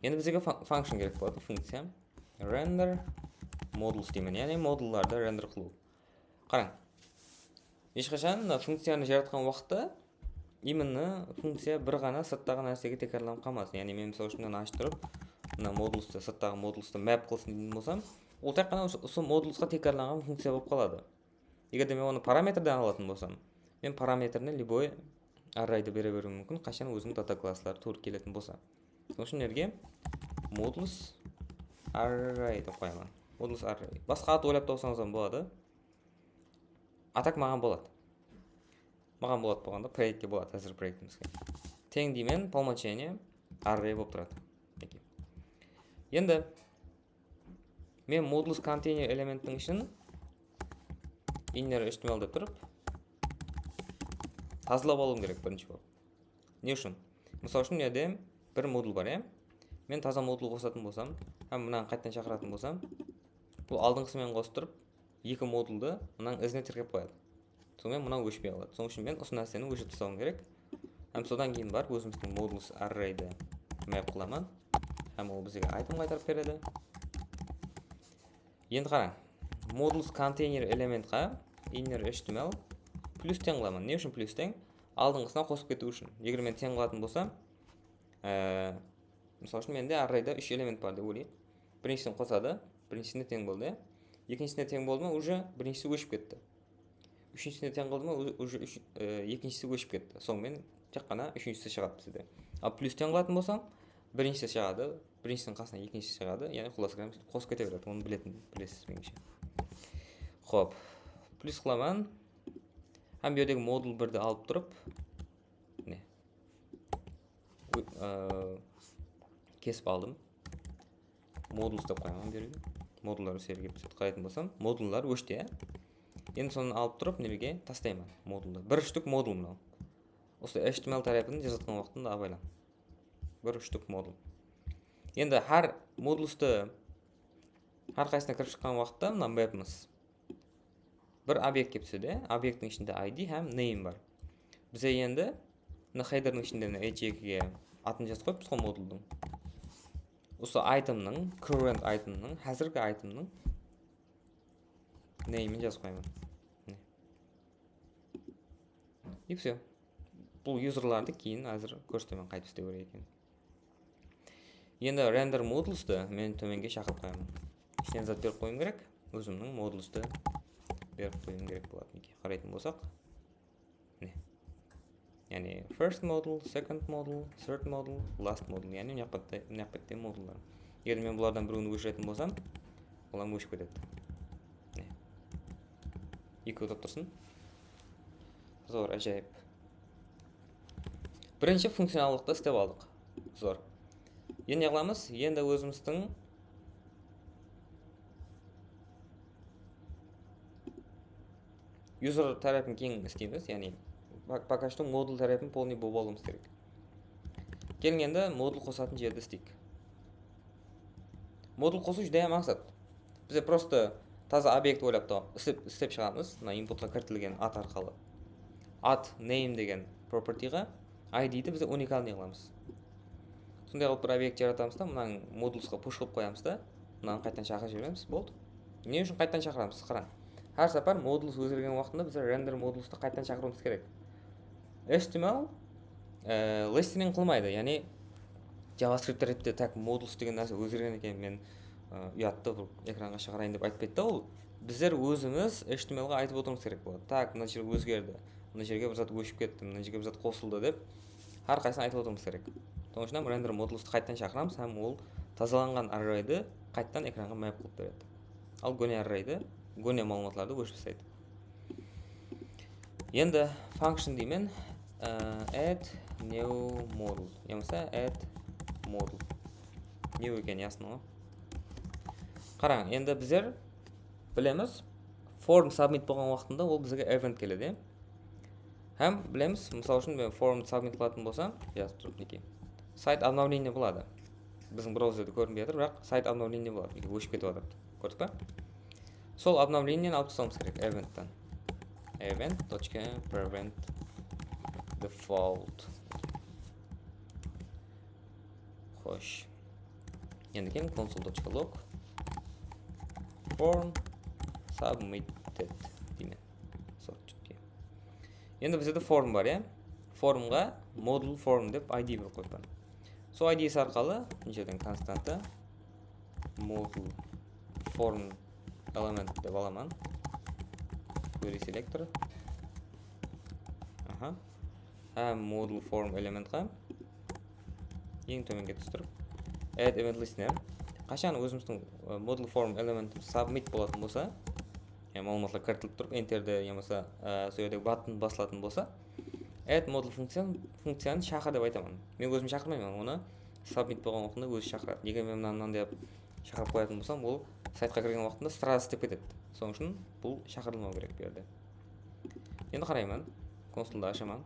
Endi bizge fun-, function kerek boladı, funkciya. Render modulus deymen, yaǵnıy modullardı render qılıw. Qarań. Hesh qashan mına funkciyanı jaratqan waqıtta именно funkciya bir ǵana sırttaǵı nársege tiykarlanıp qalmasın. Yaǵnıy men, mısal ushın, mınanı ashıp turıp, mına modulustı, sırttaǵı modulustı map qılsın deytin bolsam, ol tek ǵana usı, usı modulusqa tiykarlanǵan funkciya bolıp qaladı. Eger de men onı parametrden alatın bolsam, men parametrine любой arraydı bere beriwim múmkin, qashan óziniń data klassları tuwrı keletin bolsa. Sonıń ushın mına jerge modulus array dep qoyaman. Modulus array. Basqa at oylap tapsańız hám boladı. A так maǵan boladı. Maǵan boladı bolǵanda, proektke boladı, házir proektimizge. Teń deymen, по умолчанию array bolıp turadı. Minekey. Endi men modulus konteyner elementtiń ishin inner H T M L dep turıp, tazalap alıwım kerek birinshi bolıp. Ne ushın? Mısal ushın, mına jerde bir modul bar, ya. Men taza modul qosatın bolsam, hám mınanı qaytadan shaqıratın bolsam, bul aldınǵısı menen qosıp turıp, eki moduldı mınanıń izine tirkep qoyadı. Sonıń menen mınaw óshpey qaladı. Sonıń ushın men usı nárseni óshirip taslawım kerek. Hám sodan keyin barıp ózimizdiń modulus arraydı map qılaman. Hám ol bizge item qaytarıp beredi. Endi qarań. Modulus konteyner elementqa inner H T M L plyus teń qılaman. Ne ushın plyus teń? Aldınǵısına qosıp ketiw ushın. Eger men teń qılatın bolsam, e, mısal ushın, mende arrayda úsh element bar dep oylay. Birinshisin qosadı, birinshisine teń boldı, ya. Ekinshisine teń boldı ma, уже birinshisi óship ketti. Úshinshisine teń qıldı ma, u- уже úsh- e, ekinshisi óship ketti. Sonıń menen tek ǵana úshinshisi shıǵadı bizde. Al plyus teń qılatuǵın bolsam, birinshisi shıǵadı, birinshisiniń qasına ekinshisi shıǵadı. Yaǵnıy qullası qosıp kete beredi. Onı biletin bilesiz, menimshe. Xop, plyus qılaman. Hám bu jerdegi modul birdi alıp turıp, mine, ı, kesip aldım. Modulus dep qoyaman bu jerge. Modullar usı jerge túsedi. Qaraytın bolsam, modullar óshti, ya. Endi sonı alıp turıp, nerege tastayman moduldı. Bir shtuk modul mınaw. Usı H T M L tárepin jazatqan waqtında abaylań. Bir shtuk modul. Endi hár modulustı, hár qaysısına kirip shıqqan waqıtta mına mapimiz bir obyektke túsedi. Obyekttiń ishinde I D hám name bar. Bize endi mına headerdiń ishinde mına H ekige atın jazıp qoyıppız ǵoy moduldıń. Usı itemniń, current itemniń, házirgi itemniń name'in jazıp qoyaman. Mine. И всё. Bul userlardı keyin házir kórsetemen, qaytip islew kerek ekenin. Endi render modulustı men tómenge shaqırıp qoyaman. Ishinen zat berip qoyıwım kerek. Ózimniń modulustı berip qoyıwım kerek boladı. Minekey, qaraytın bolsaq. Mine. Yaǵnıy first module, second module, third module, last module. Yaǵnıy mına jaqta, mına jaqta modullar. Eger men bulardan birewin óshiretin bolsam, olam óship ketedi. Mine. Ekewi turıp tursın. Zor, ájayıp. Birinshi funkcionallıqtı islep aldıq. Zor. Endi ne qılamız? Endi ózimizdiń user tárepin keń isleymiz, yaǵnıy pa- пока что modul tárepin полный bolıp alıwımız kerek. Keliń endi modul qosatın jerdi isleyik. Modul qosıw júdá maqsat. Bizler prosta taza obyekt oylap ta- islep, islep shıǵamız. Mına inputqa kiritilgen at arqalı. At name degen propertyǵa I Ddi bizler unikalnıy qılamız. Sonday qılıp bir obyekt jaratamız da, mınanıń modulusqa push qılıp qoyamız da, mınanı qaytadan shaqırıp jiberemiz, boldı. Ne ushın qaytadan shaqıramız? Qarań. Hár sapar modulus ózgergen waqtında bizler render modulustı qaytadan shaqırıwımız kerek. H T M L, e, listening qılmaydı, yaǵnıy JavaScript tárepte tak modulus degen nárse ózgergen eken, men, e, uyattı bir ekranǵa shıǵarayın dep aytpaydı da ol. Bizler ózimiz H T M L ǵa aytıp otırıwımız kerek boladı. Tak, mına jer ózgerdi, mına jerge bir zat óship ketti, mına jerge bir zat qosıldı dep hár qaysısın aytıp otırıwımız kerek. Sonıń ushın hám render modulustı qaytadan shaqıramız hám ol tazalanǵan arraydı qaytadan ekranǵa map qılıp beredi. Al góne arraydı, góne maǵlıwmatlardı óshirip taslaydı. Endi function deymen, e, add new module yamasa add module. New ekeni yazsın ǵoy. Qarań, endi bizler bilemiz, form submit bolǵan waqtında ol bizge event keledi. Hám bilemiz, mısal ushın, men form submit qılatuǵın bolsam, jazıp turıp, minekey. Sayt обновление boladı. Biziń brauzerde kórinbey atır, biraq sayt обновление boladı. Minekey, óship ketip atır. Kórdik pa? Sol обновлениени alıp taslawımız kerek eventten. Event точка prevent default. Xosh. Endi keyin console точка log form submitted deymen. Sol túrde. Endi bizde form bar, ya. Formǵa module form dep I D berip qoyıppan. Sol I D-si arqalı mına jerden konstanta module form element dep alaman. Query selector. Aha. Hám module form elementqa eń tómenge tústirip, add event listener. Qashan ózimizdiń, e, module form element submit bolatın bolsa, yaǵnıy maǵlıwmatlar kiritilip turıp, enterdi yamasa, e, sol jerdegi button basılatın bolsa, add module funkciyan, funkciyanı shaqır dep aytaman. Men ózim shaqırmayman, onı submit bolǵan waqtında ózi shaqıradı. Eger men mınan mınanday qılıp shaqırıp qoyatın bolsam, ol saytqa kirgen waqtında сразу islep ketedi. Sonıń ushın bul shaqırılmawı kerek bu jerde. Endi qarayman. Konsoldı ashaman.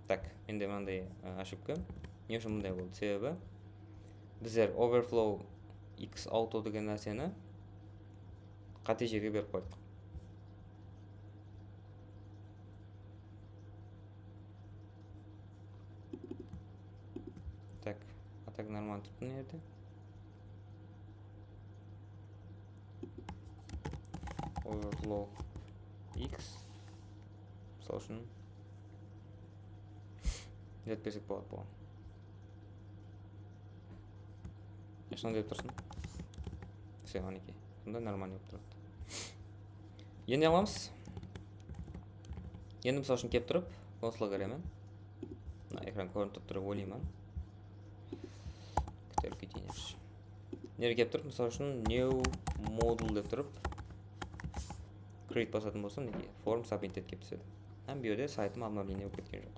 Tak, mende mınanday, e, oshibka. Ne ushın bunday boldı? Sebebi bizler overflow x auto degen nárseni qáte jerge berip qoydıq. Tak, а так нормально turıptı mına jerde. Overflow x. Mısal ushın, dep bersek boladı buǵan. Shınadı dep tursın. Все, minekey. Sonda нормальный bolıp turadı. Endi ne qılamız? Endi, mısal ushın, kelip turıp, konsolǵa kiremen. Mına ekran kórinip turıp turıp oylayman. Kúterip keteyin. Nerge kelip turıp, mısal ushın, new model dep turıp, create basatın bolsam, minekey, form submitted kelip túsedi. Hám bu jerde saytım обновление bolıp ketken joq.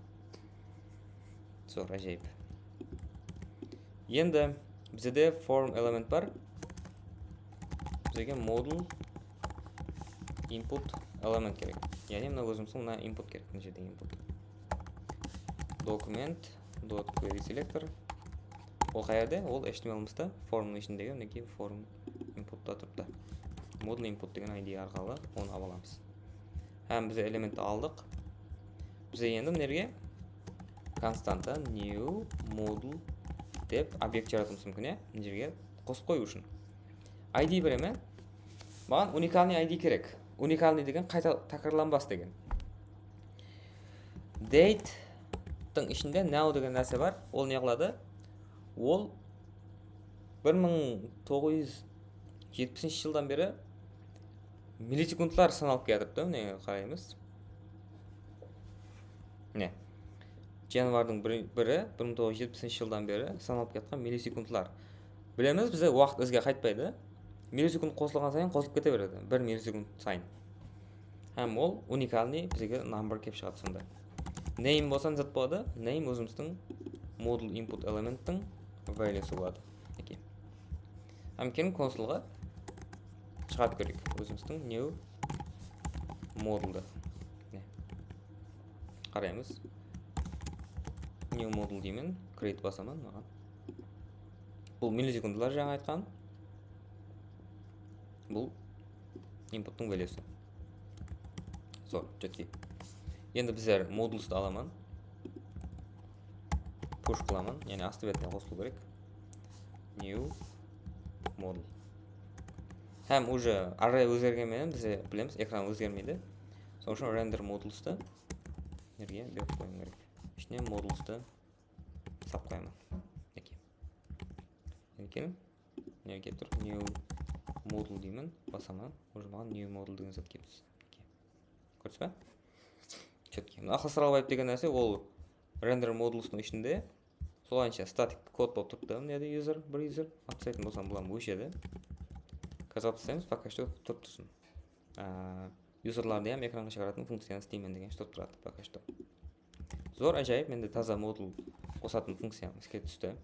Zor, ájayıp. Endi bizde form element bar. Bizge model input element kerek. Yaǵnıy mına ózimizdiń mına input kerek, mına jerde input. Document dot query selector. Ol qayerde? Ol H T M L-imizde formnıń ishindegi, minekey, form inputta turıptı. Model input degen I D arqalı onı alıp alamız. Hám biz elementti aldıq. Biz endi mına jerge konstanta new model dep obyekt jaratıwımız múmkin, ya, mına jerge qosıp qoyıw ushın. I D beremen. Maǵan уникальный I D kerek. Уникальный degen qayta tákirarlanbas degen. Date-tıń ishinde now degen nárse bar. Ol ne qıladı? Ol bir mıń toǵız júz jetpisinshi jıldan beri millisekundlar sanalıp kiyatırıptı, mine qaraymız. Mine. Januardıń biri, biri, bir mıń toǵız júz jetpisinshi jıldan beri sanalıp kiyatqan millisekundlar. Bilemiz, bizde waqıt izge qaytpaydı. Millisekund qosılǵan sayın qosılıp kete beredi, bir millisekund sayın. Hám ol уникальный bizge number kelip shıǵadı sonda. Name bolsa ne zat boladı? Name ózimizdiń model input elementtiń valuesi boladı. Minekey. Hám keliń konsolǵa shıǵarıp kóreyik ózimizdiń new modeldi. Mine. Qaraymız. New model deymen, create basaman maǵan. Bul millisekundlar jańa aytqan. Bul inputtıń valuesi. Zor, четкий. Endi bizler modulstı alaman. Push qılaman, yaǵnıy astı betine qosılıw kerek. New model. Hám уже array ózgergen menen biz bilemiz, ekran ózgermeydi. Sonıń ushın render modulstı nerge berip qoyıwım kerek. Ishine modulstı sap qoyaman. Minekey. Endi keliń. Mına jerge kelip turıp, new model deymen, basaman. Уже maǵan new model degen zat kelip tústi. Minekey. Kórdińiz be? Четкий. Mına aqlastıra albaydı degen nárse, ol render modulstıń ishinde solayınsha statik kod bolıp turıptı. Mına jerde user, bir user. Alıp taslaytın bolsam, bulam óshedi. Kazap taslaymız, пока что turıp tursın. Aa, userlardı hám ekranǵa shıǵaratın funkciyanı isleymen degen turıp turadı, пока что. Zor, ájayıp, mende taza modul qosatın funkciyamız kelip tústi.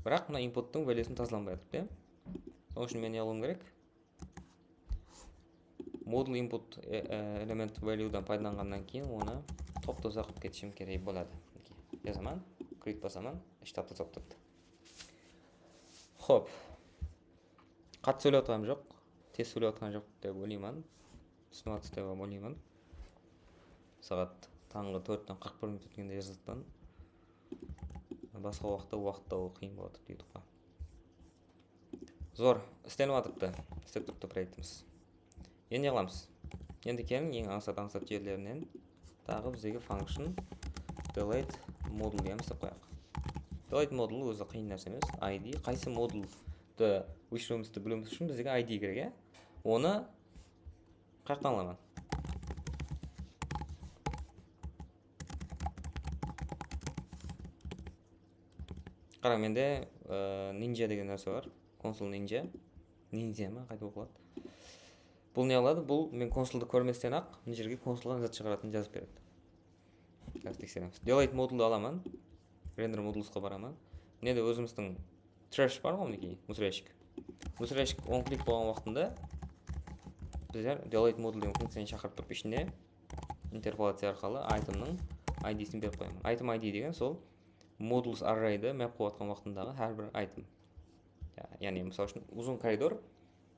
Biraq mına inputtıń valuesin tazalanbay atırıptı, ya. Sonıń ushın men ne qılıwım kerek? Modul input, e, e, element valuedan paydalanǵannan keyin onı top-toza qılıp ketishim kerek boladı. Jazaman, create basaman, ish top-toza bolıp turıptı. Xop. Qattı sóylep atırǵanım joq, tez sóylep atırǵan joq dep oylayman. Túsinip atırsız dep oylayman. Saat tańǵı tórtten qırq bir minut ótkende jazatpan. Basqa waqıtta waqıt tabıw qıyın boladı YouTube-qa. Zor, islenip atırıptı, islep turıptı proektimiz. Endi ne qılamız? Endi keliń, eń ańsat-ańsat jerlerinen taǵı bizdegi function delete module deymiz dep qoyaq. Delete module ózi qıyın nárse emes. I D, qaysı moduldı óshiriwimizdi biliwimiz ushın bizge I D kerek, ya? Onı qayaqtan alaman? Qarań, mende, e, Ninja degen nárse bar. Console Ninja. Ninja ma, qaytip oqıladı? Bul ne qıladı? Bul men konsoldı kórmesten-aq, mına jerge konsolǵa ne zat shıǵaratının jazıp beredi. Házir tekseremiz. Delete moduldı alaman. Render modulsqa baraman. Mine de ózimizdiń trash bar ǵoy, minekey, musor yashik. Musor yashik on klik bolǵan waqtında bizler delete module degen funkciyanı shaqırıp turıp, ishine interpolaciya arqalı itemniń I D-sin berip qoyaman. Item I D degen sol modules arraydı map qılıp atqan waqtındaǵı hár bir item. Ya, yaǵnıy, mısal ushın, uzın koridor.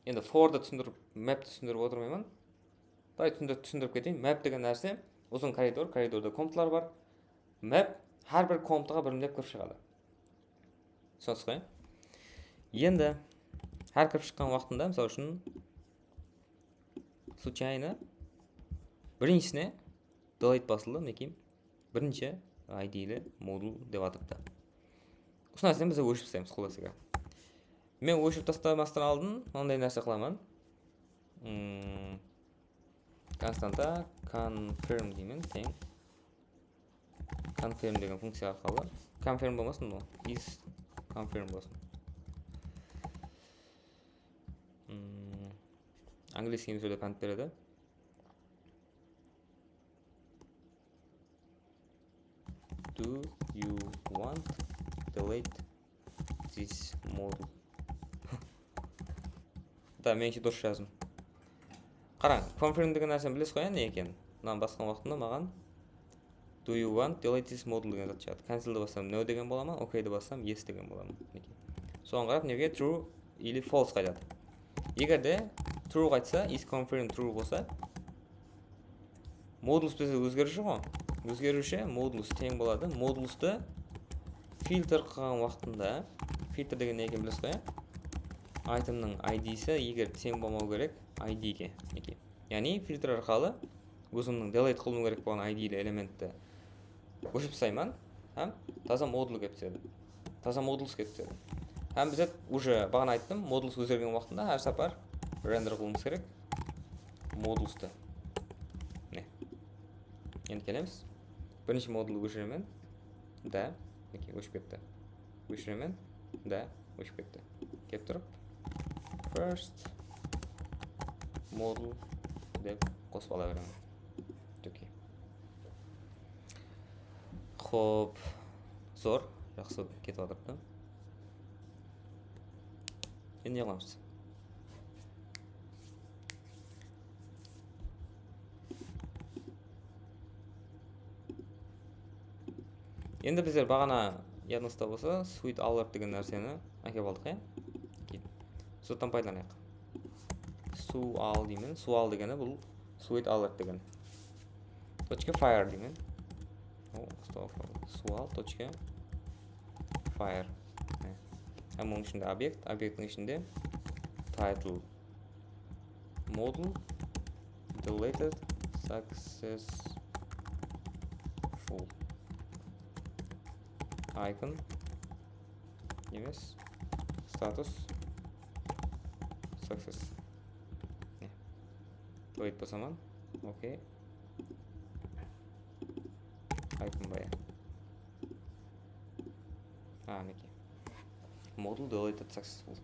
Endi fordı túsindirip, maptı túsindirip otırmayman. Bılay túsindirip, túsindirip keteyin. Map degen nárse uzın koridor, koridorda komplar bar. Map hár bir komptıǵa birimlep kirip shıǵadı. Túsinikli ǵoy. Endi hár kirip shıqqan waqtında, mısal ushın, случайно birinshisine delete basıldı, minekey, birinshi I D-li modul dep atırıptı. Usı nárseni biz óshirip taslaymız, qullası. Men óshirip taslamastan aldın mınanday nárse qılaman. Hmm, konstanta confirm deymen, teń. Confirm degen funkciya arqalı. Confirm bolmasın bul, is confirm bolsın. Hmm, angliyskiy sóylep pánt beredi. Do you want delete this model? Da, menińshe durıs jazdım. Qarań, confirm degen nárseni bilesiz ǵoy, ya, ne ekenin. Mınanı basqan waqtında maǵan do you want delete this model degen zat shıǵadı. Canceldi bassam no degen bolaman, okeydi bassam yes degen bolaman. Minekey. Soǵan qarap, mına jerge true ili false qaytadı. Eger de true qaytsa, is confirm true bolsa, modulus bizde ózgeriwshi ǵoy. Ózgeriwshi modulus teń boladı. Modulusti filtr qılǵan waqtında, filtr degen ne ekenin bilesiz ǵoy, ya? Itemniń I Dsi eger teń bolmawı kerek I Dge. Minekey. Yaǵnıy filtr arqalı ózimniń delete qılıwım kerek bolǵan I Dli elementti óshirip taslayman hám taza modul kelip túsedi. Taza modulus kelip túsedi. Hám bizler, уже baǵana ayttım, modulus ózgergen waqtında hár sapar render qılıwımız kerek modulustı. Mine. Endi kelemiz. Birinshi moduldı óshiremen. Da, minekey, óship ketti. Óshiremen. Da, óship ketti. Kelip turıp, first model dep qosıp ala beremen. Okey. Xop, zor, jaqsı ketip atırıptı. Endi ne qılamız? Endi bizler baǵana, yadıńızda bolsa, sweet alert degen nárseni ákep aldıq, ya? Okey. Sottan paydalanayıq. Suw al deymen. Suw al degeni bul sweet alert degen. Точка fire deymen. O, astagfirullah. Suw al, точка fire. Há. Hám onıń ishinde obyekt, obyekttiń ishinde title model deleted successful. Icon emes, status success. Ne? Delete basaman. Okey. Icon baya. A, minekey. Model deleted successful.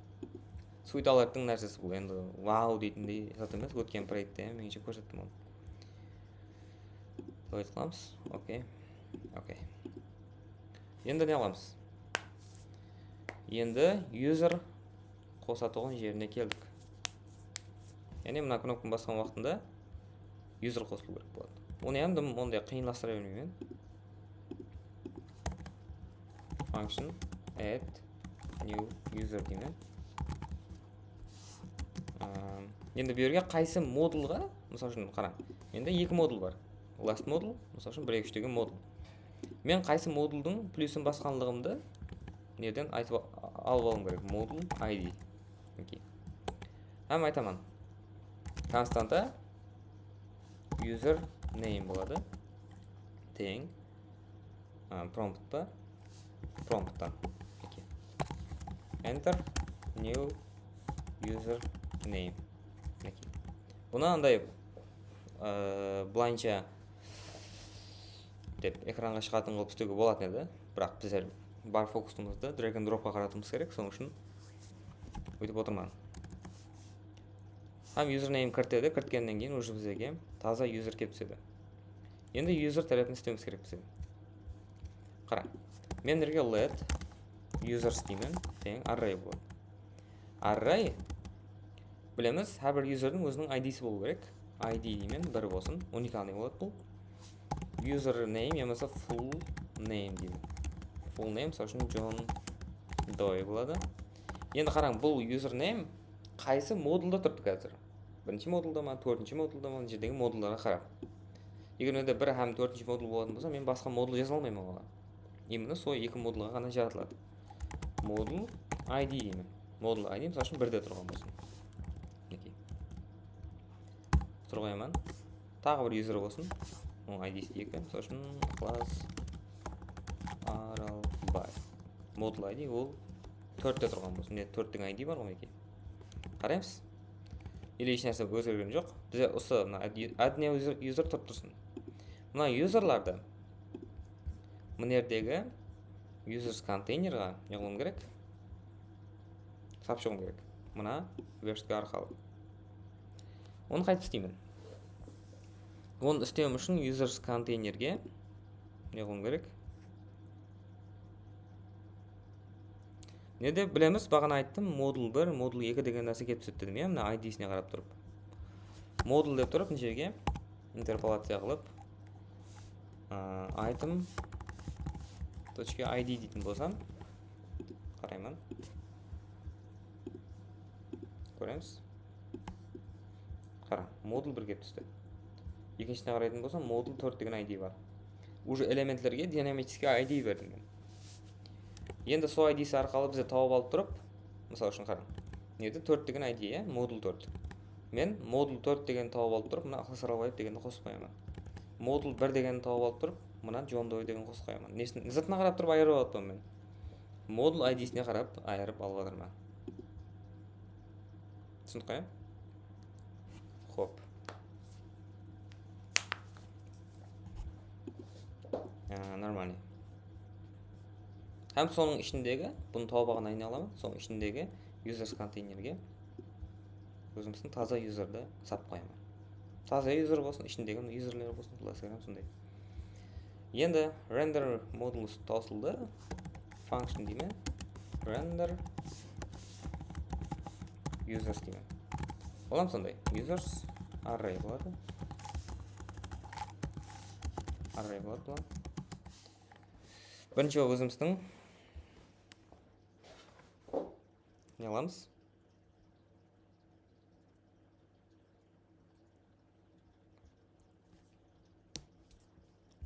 Sweet alerttıń nársesi bul. Endi wow deytindey zat emes. Ótken proektte menińshe kórsettim onı. Delete qılamız. Okey. Okey. Endi ne qılamız? Endi user qosatuǵın jerine keldik. Yaǵnıy mına knopkanı basqan waqtında user qosılıw kerek boladı. Onı endi onday qıyınlastıra bermeymen. Function add new user deymen. Am, endi bu jerge qaysı modulǵa, mısal ushın, qarań. Mende eki modul bar. Last modul, mısal ushın, bir eki úsh degen modul. Men qaysı moduldıń plyusin basqanlıǵımdı nerden aytıp a-, alıp alıwım kerek? Modul I D. Okey. Hám aytaman. Konstanta user name boladı. Teń. A, prompt pa? Prompttan. Okey. Enter new user name. Okey. Bunı anday, e, bılayınsha dep ekranǵa shıǵatuǵın qılıp islewge bolatın edi. Biraq bizler bar fokusımızdı drag and dropqa qaratıwımız kerek, sonıń ushın óytip otırman. Hám username kiritedi, kiritkennen keyin уже bizlerge taza user kelip túsedi. Endi user tárepin islewimiz kerek bizler. Qara, men mına jerge let users deymen, teń array boladı. Array, bilemiz, hár bir userdiń óziniń I Dsi bolıwı kerek. I D deymen, bir bolsın, уникальный boladı bul. Username yamasa full name deymen. Full name, mısal ushın, John Doe boladı. Endi qarań, bul username qaysı modulda turıptı házir? Birinshi modulda ma, tórtinshi modulda ma, mına jerdegi modullarǵa qarap. Eger mında bir hám tórtinshi modul bolatuǵın bolsa, men basqa modul jaza almayman oǵan. Именно sol eki modulǵa ǵana jaratıladı. Modul I D deymen. Modul I D, mısal ushın, birde turǵan bolsın. Minekey. Tur qoyaman. Taǵı bir user bolsın. Onıń I Dsi eki, mısal ushın, Iqlas Aralbaev. Modul I D ol Tórtte turǵan bolsın. Mine, tórt degen I D bar ǵoy, minekey. Qaraymız. Ele hesh nárse ózgergen joq. Bize usı mına add, add new user, user turıp tursın. Mına userlardı mına jerdegi users konteynerge ne qılıwım kerek? Sap shıǵıwım kerek. Mına verstke arqalı. Onı qáytip isleymen? Onı islewim ushın users konteynerge ne qılıwım kerek? Ne dep bilemiz, baǵana ayttım, modul bir, modul eki degen nárse kelip túsedi dedim, ya, mına I D-sine qarap turıp. Modul dep turıp, mına jerge interpolaciya qılıp, a, item точка I D deytin bolsam, qarayman. Kóremiz. Qara, modul bir kelip tústi. Ekinshisine qaraytın bolsam, modul tórt degen I D bar. Уже elementlerge dinamicheskiy I D berdim men. Endi sol I D-si arqalı bize tawıp alıp turıp, mısal ushın qarań. Nede tórt degen I D, ya, modul tórt. Men modul tórt degendi tawıp alıp turıp, mına Iqlas Aralbaev degendi qosıp qoyaman. Modul bir degendi tawıp alıp turıp, mına Jon Doi degendi qosıp qoyaman. Nesin, ne zatına qarap turıp ayırıp alıp atırman men? Modul I D-sine qarap ayırıp alıp atırman. Túsindik ǵoy, ya? Xop. Á, нормальный. Hám sonıń ishindegi, bunı tawıp alǵannan keyin ne qılaman? Sonıń ishindegi users konteynerge ózimizdiń taza userdi salıp qoyaman. Taza user bolsın, ishindegi userler bolsın, Iqlas Aralbaev sonday. Endi render modulus tawsıldı. Function deymen. Render users deymen. Olam sonday. Users array boladı. Array boladı bular. Birinshi bolıp ózimizdiń ne qılamız?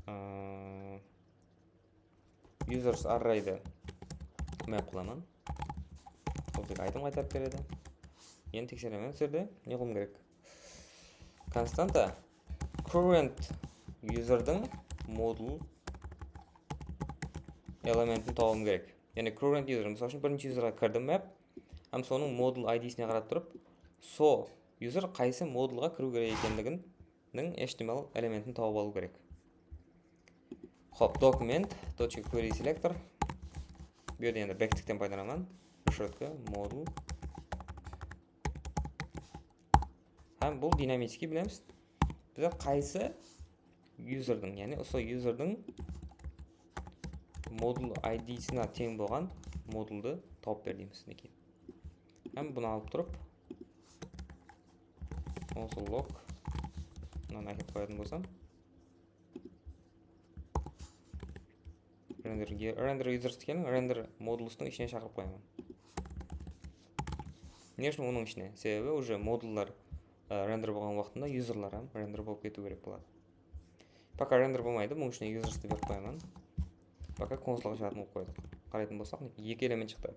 Iı, users arraydı map qılaman. Bul tek item qaytarıp beredi. Endi tekseremen, usı jerde ne qılıwım kerek? Konstanta current userdiń modul elementin tawıwım kerek. Yaǵnıy current user, mısal ushın, birinshi userge kirdim map, hám sonıń modul I D-sine qarap turıp, so user qaysı modulǵa kiriw kerek ekenliginiń H T M L elementin tawıp alıw kerek. Xop, document точка query selector. Bu jerde endi backtickten paydalanaman. Решётка modul. Hám bul dinamicheskiy bilemiz. Bize qaysı userdiń, yaǵnıy usı userdiń modul I D-sına teń bolǵan moduldı tawıp ber deymiz, minekey. Hám bunı alıp turıp, usı log mınanı ákelip qoyatın bolsam, render, render users degen render modulustıń ishine shaqırıp qoyaman. Ne ushın onıń ishine? Sebebi уже modullar, e, render bolǵan waqtında userlar hám render bolıp ketiw kerek boladı. Пока render bolmaydı, bunıń ishine usersti berip qoyaman. Пока konsolǵa shıǵatın qılıp qoydıq. Qaraytın bolsaq, minekey, eki element shıqtı.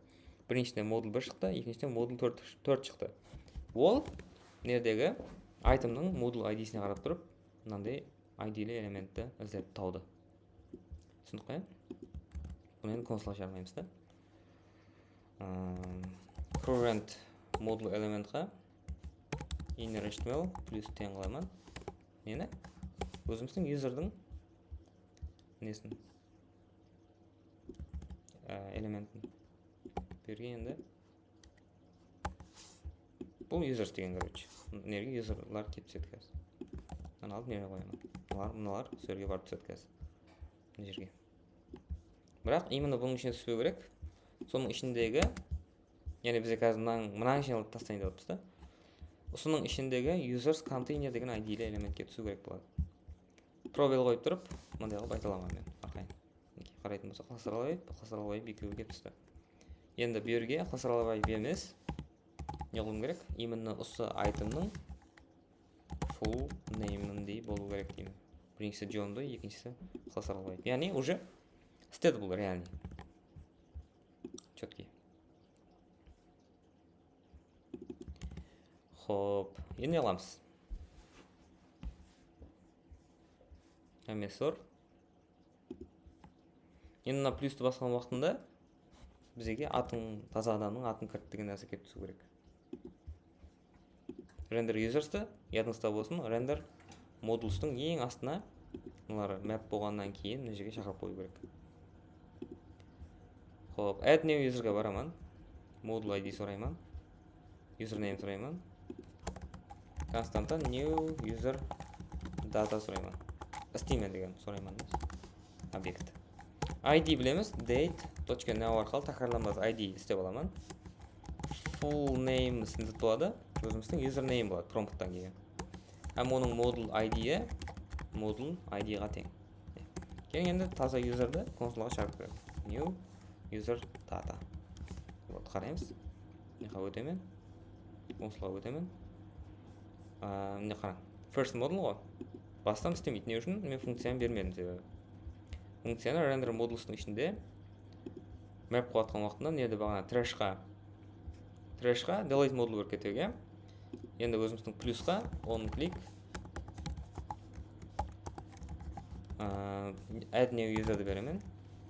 Birinshisinen modul bir shıqtı, ekinshisinen modul tórt, tórt shıqtı. Ol mına jerdegi itemniń modul I D-sine qarap turıp, mınanday I D-li elementti izlep tawdı. Túsindik ǵoy? Bunı endi konsolǵa shıǵarmaymız da. Im, current modul elementqa inner H T M L plus teń qılaman. Neni? Ózimizdiń userdiń nesin? Á, elementin. Bu jerge endi bul users degen, короче. Nerge userlar kelip túsedi házir. Mınanı alıp nerge qoyaman. Mınalar, mınalar usı jerge barıp túsedi házir. Mına jerge. Biraq именно bunıń ishine túspew kerek. Sonıń ishindegi, yaǵnıy bize házir mınań, mınań ishine alıp taslayın dep atırmız da. Usınıń ishindegi users konteyner degen I D-li elementke túsiw kerek boladı. Probel qoyıp turıp, mınday qılıp ayta alaman men, arqayın. Minekey, qaraytın bolsaq, Iqlas Aralbaev, Iqlas Aralbaev ekewi kelip tústi. Endi bu jerge Iqlas Aralbaev emes, ne qılıwım kerek? Именно usı itemniń full name'indey bolıw kerek deymen. Birinshisi Jon Doi, ekinshisi Iqlas Aralbaev. Yaǵnıy, уже istedi bul, реальный. Чёткий. Xop, endi ne qılamız? Hámmesi zor. Endi mına plyustı basqan waqtında Bizge atın, taza adamnıń atın kirit degen nárse kelip túsiw kerek. Render userstı, yadıńızda bolsın, render modulstıń eń astına bular map bolǵannan keyin mına jerge shaqırıp qoyıw kerek. Xop, add new userge baraman. Modul I D sorayman. Username sorayman. Konstanta new user data sorayman. Isteymen degen sorayman. Obyekt. I D bilemiz, date tochka now arqalı tákirarlanbas I D istep alaman. Full name syntax boladı, ózimizdiń username boladı, prompttan kelgen. Hám onıń modul I D-i modul I D-ǵa teń. Keyin endi taza userdi konsolǵa shıǵarıp beremiz. New user data. Вот, qaraymız. Mınaqa ótemen. Konsolǵa ótemen. Aa, mine qarań. First modul ǵoy. Bastan islemeydi. Ne ushın? Men funkciyanı bermedim sebebi. Funkciyanı render modulstıń ishinde map qılayatqan waqtında mına jerde baǵana trashqa, trashqa delete modul berip ketedi. Endi ózimizdiń plyusqa on klik. Aa, add new userdi beremen.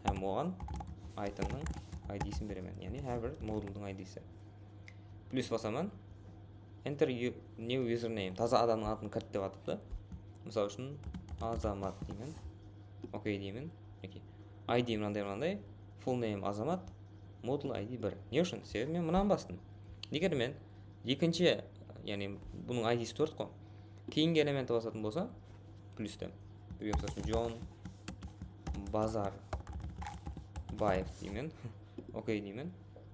Hám oǵan itemniń I D-sin beremen. Yaǵnıy hár bir moduldıń I D-si. Plyus basaman. Enter u-, new username. Taza adamnıń atın kirit dep atıptı. Mısal ushın, Azamat deymen. Okey deymen. Okey. I D mınanday, mınanday. Full name Azamat. Modul I D bir. Ne ushın? Sebebi men mınanı bastım. Eger men ekinshi, yaǵnıy bunıń I D-si tórt ǵoy. Keyingi elementi basatın bolsa, plyusten. Mısal ushın, John Bazarbaev deymen. Okey deymen.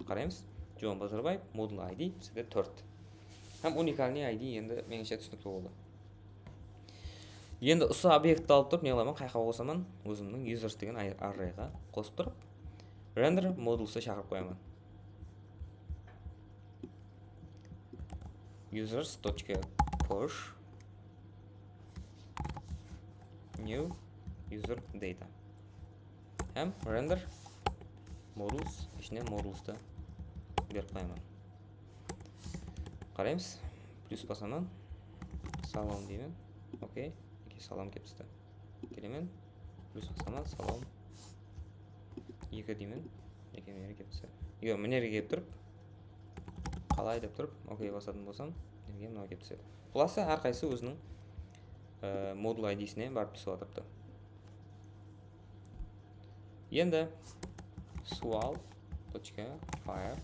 Qaraymız. John Bazarbaev, modul I D, bizde tórt. Hám unikalnıy I D endi menińshe túsinikli boldı. Endi usı obyektti alıp turıp, ne qılaman, qayaqqa qosaman, ózimniń users degen ay-, arrayǵa qosıp turıp, render modulstı shaqırıp qoyaman. Users tochka push new user data. Hám render models, ishine modulstı berip qoyaman. Qaraymız. Plyus basaman. Salam deymen. Okey. Eki salam kelip tústi. Kelemen. Plyus basaman. Salam. Eki deymen. Eki mına jerge kelip tústi. Eger mına jerge kelip turıp, qalay dep turıp, okey basatın bolsam, mına jerge mınaw kelip túsedi. Qullası, hár qaysısı óziniń, e, modul I D-sine barıp túsip atırıptı. Endi sual tochka fire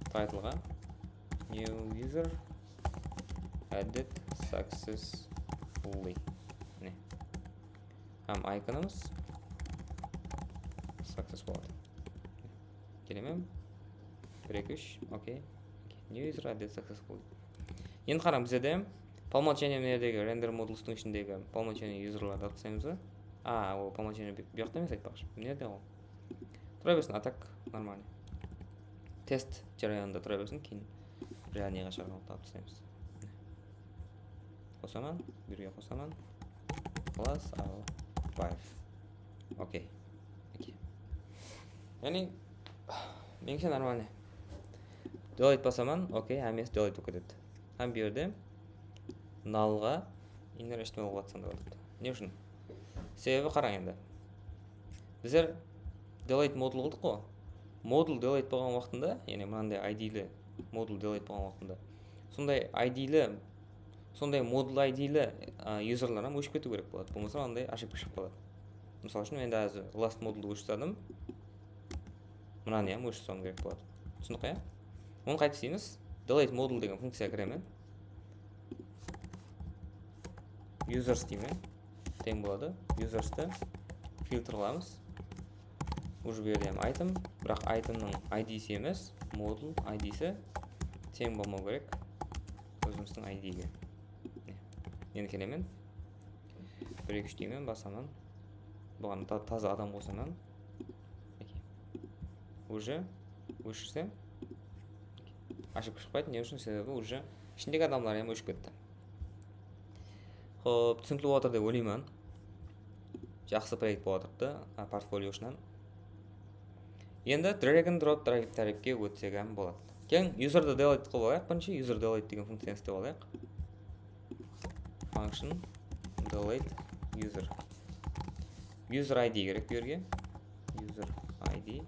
titleǵa new user added successfully. Mine. Hám iconımız success boladı. Kelemen. Bir, eki, úsh. Okey. Okey. New user added successfully. Endi qarań, bizde de по умолчанию mına jerdegi render modulstıń ishindegi по умолчанию userlardı alıp taslaymız ba? A, ol по умолчанию bu, bu jaqta emes, aytpaqshı. Mına jerde ol. Tura bersin, a так нормально. Test jarayonında tura bersin, keyin realnıyǵa shıǵarıp alıp taslaymız. Qosaman, birge qosaman. Class Azabaev. Okey. Okey. Yaǵnıy, menińshe нормально. Delete basaman, okey, hámmesi delete bolıp ketedi. Hám bu jerde nullǵa inner H T M L qılıp atsań da boladı. Ne ushın? Sebebi qarań endi. Bizler delete modul qıldıq ǵoy. Modul delete bolǵan waqtında, yaǵnıy mınanday I D-li modul delete bolǵan waqtında, sonday I D-li, sonday modul I D-li, a, userlar hám óship ketiw kerek boladı. Bolmasa mınanday ошибка shıǵıp qaladı. Mısal ushın, men házir last moduldı óshirip tasladım. Mınanı hám óshirip taslıwım kerek boladı. Túsindik ya? Onı qaytip isleymiz? Delete modul degen funkciyaǵa kiremen. Users deymen. Teń boladı. Userstı filtr qılamız. Уже bu jerde hám item, biraq itemniń I D-si emes, modul I D-si teń bolmaw kerek ózimizdiń I D-ge. Endi kelemen. Bir, eki, úsh deymen, basaman. Buǵan ta-, taza adam qosaman. Okey. Уже óshirsem, ошибка shıqpaydı. Ne ushın? Sebebi уже ishindegi adamlar hám óship ketti. Xop, túsinikli otır dep oylayman. Jaqsı proekt bolıp atırıptı, a, portfolio ushın. Endi drag and drop tárep-, tárepke ótsek hám boladı. Keń userdi delete qılıp alayıq birinshi, user delete degen funkciyanı islep alayıq. Function delete user. User I D kerek bu jerge. User I D.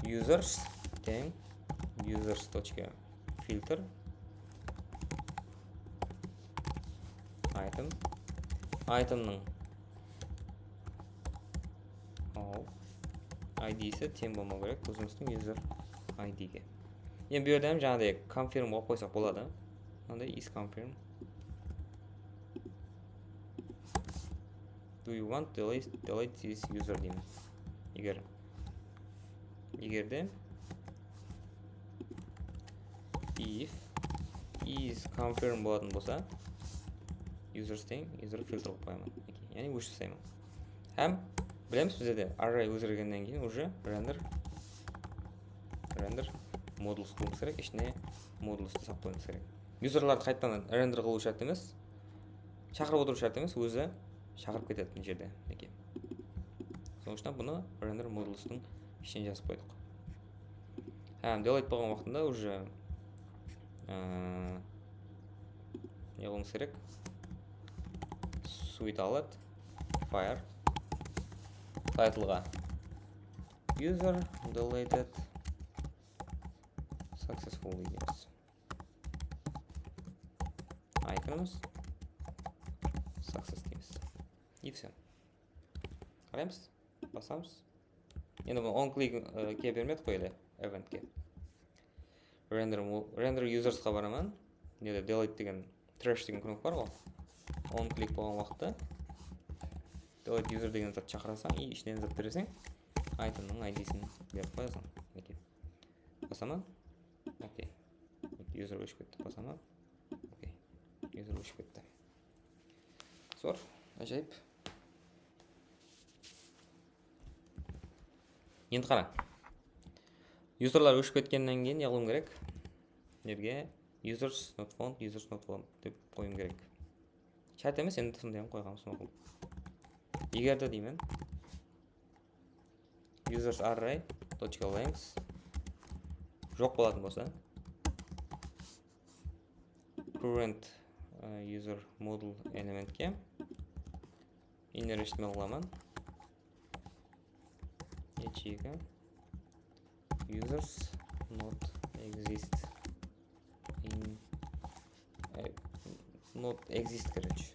users teń users tochka filter item. Itemnıń al, I D-si teń bolmaw kerek ózimizdiń user I D-ge. Endi bu jerde hám jańaday confirm qoyıp qoysaq boladı. Mınday is confirm. Do you want delete, delete this user deymiz. Eger, eger de if is confirm bolatuǵın bolsa, users teń user filter qılıp qoyaman. Yaǵnıy óshirip taslayman. Hám bilemiz bizde de array ózgergennen keyin уже render, render modulus qılıwımız kerek, ishine modulustı sap qoyıwımız kerek. Userlardı qaytadan render qılıw shárt emes. Shaqırıp otırıw shárt emes, ózi shaqırıp ketedi mına jerde. Minekey. Sonıń ushın bunı render modulustıń ishine jazıp qoydıq. Hám delete bolǵan waqtında уже, ıı, ne qılıwımız kerek? Suite alt fire titleǵa user deleted successfully deymiz. Itemimiz success deymiz. И всё. Qaraymız, basamız. Endi bunı on click-ke bermedik ǵoy ele, eventke. Render mo-, render usersqa baraman. Nede delete degen, trash degen knopka bar ǵoy. On click bolǵan waqıtta delete user degen zat shaqırasań, и ishinen zat bereseń, itemniń I D-sin berip qoyasań. Minekey. Basaman. Okey. User óship ketti, basaman. Okey. User óship ketti. Zor, ájayıp. Endi qarań. Userlar óship ketkennen keyin ne qılıwım kerek? Nerge? Users not found, users not found dep qoyıwım kerek. Shárt emes, endi sonday ham qoyǵanımız maqul. Eger de deymen, users array tochka length joq bolatuǵın bolsa, current, e, user model elementke inner H T M L qılaman. H eki users not exist in, e, not exist, короче.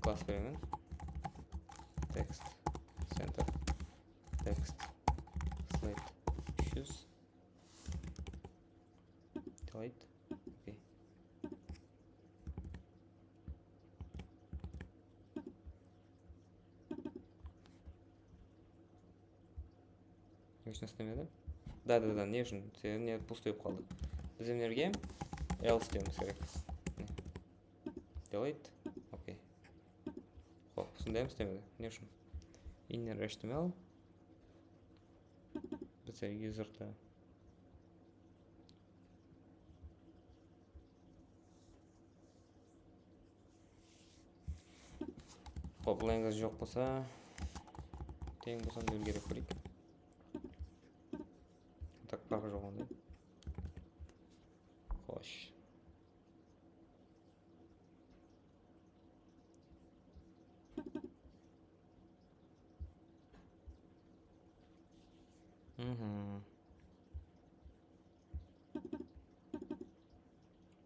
Klass beremen. Text center, text slide úsh júz. Delete. Okey. Ne ushın islemedi? Da, da, da, ne ushın? Sebebi ne, pustoy bolıp qaldı. Biz endi nerge else dewimiz kerek. Delete. Okey. Xop, usınday hám islemedi. Ne ushın? Inner H T M L. Bizler userdi. Xop, length joq bolsa, teń bolsa nol kerek, kóreyik. Tak, farqı joq onday. Xosh. Mhm.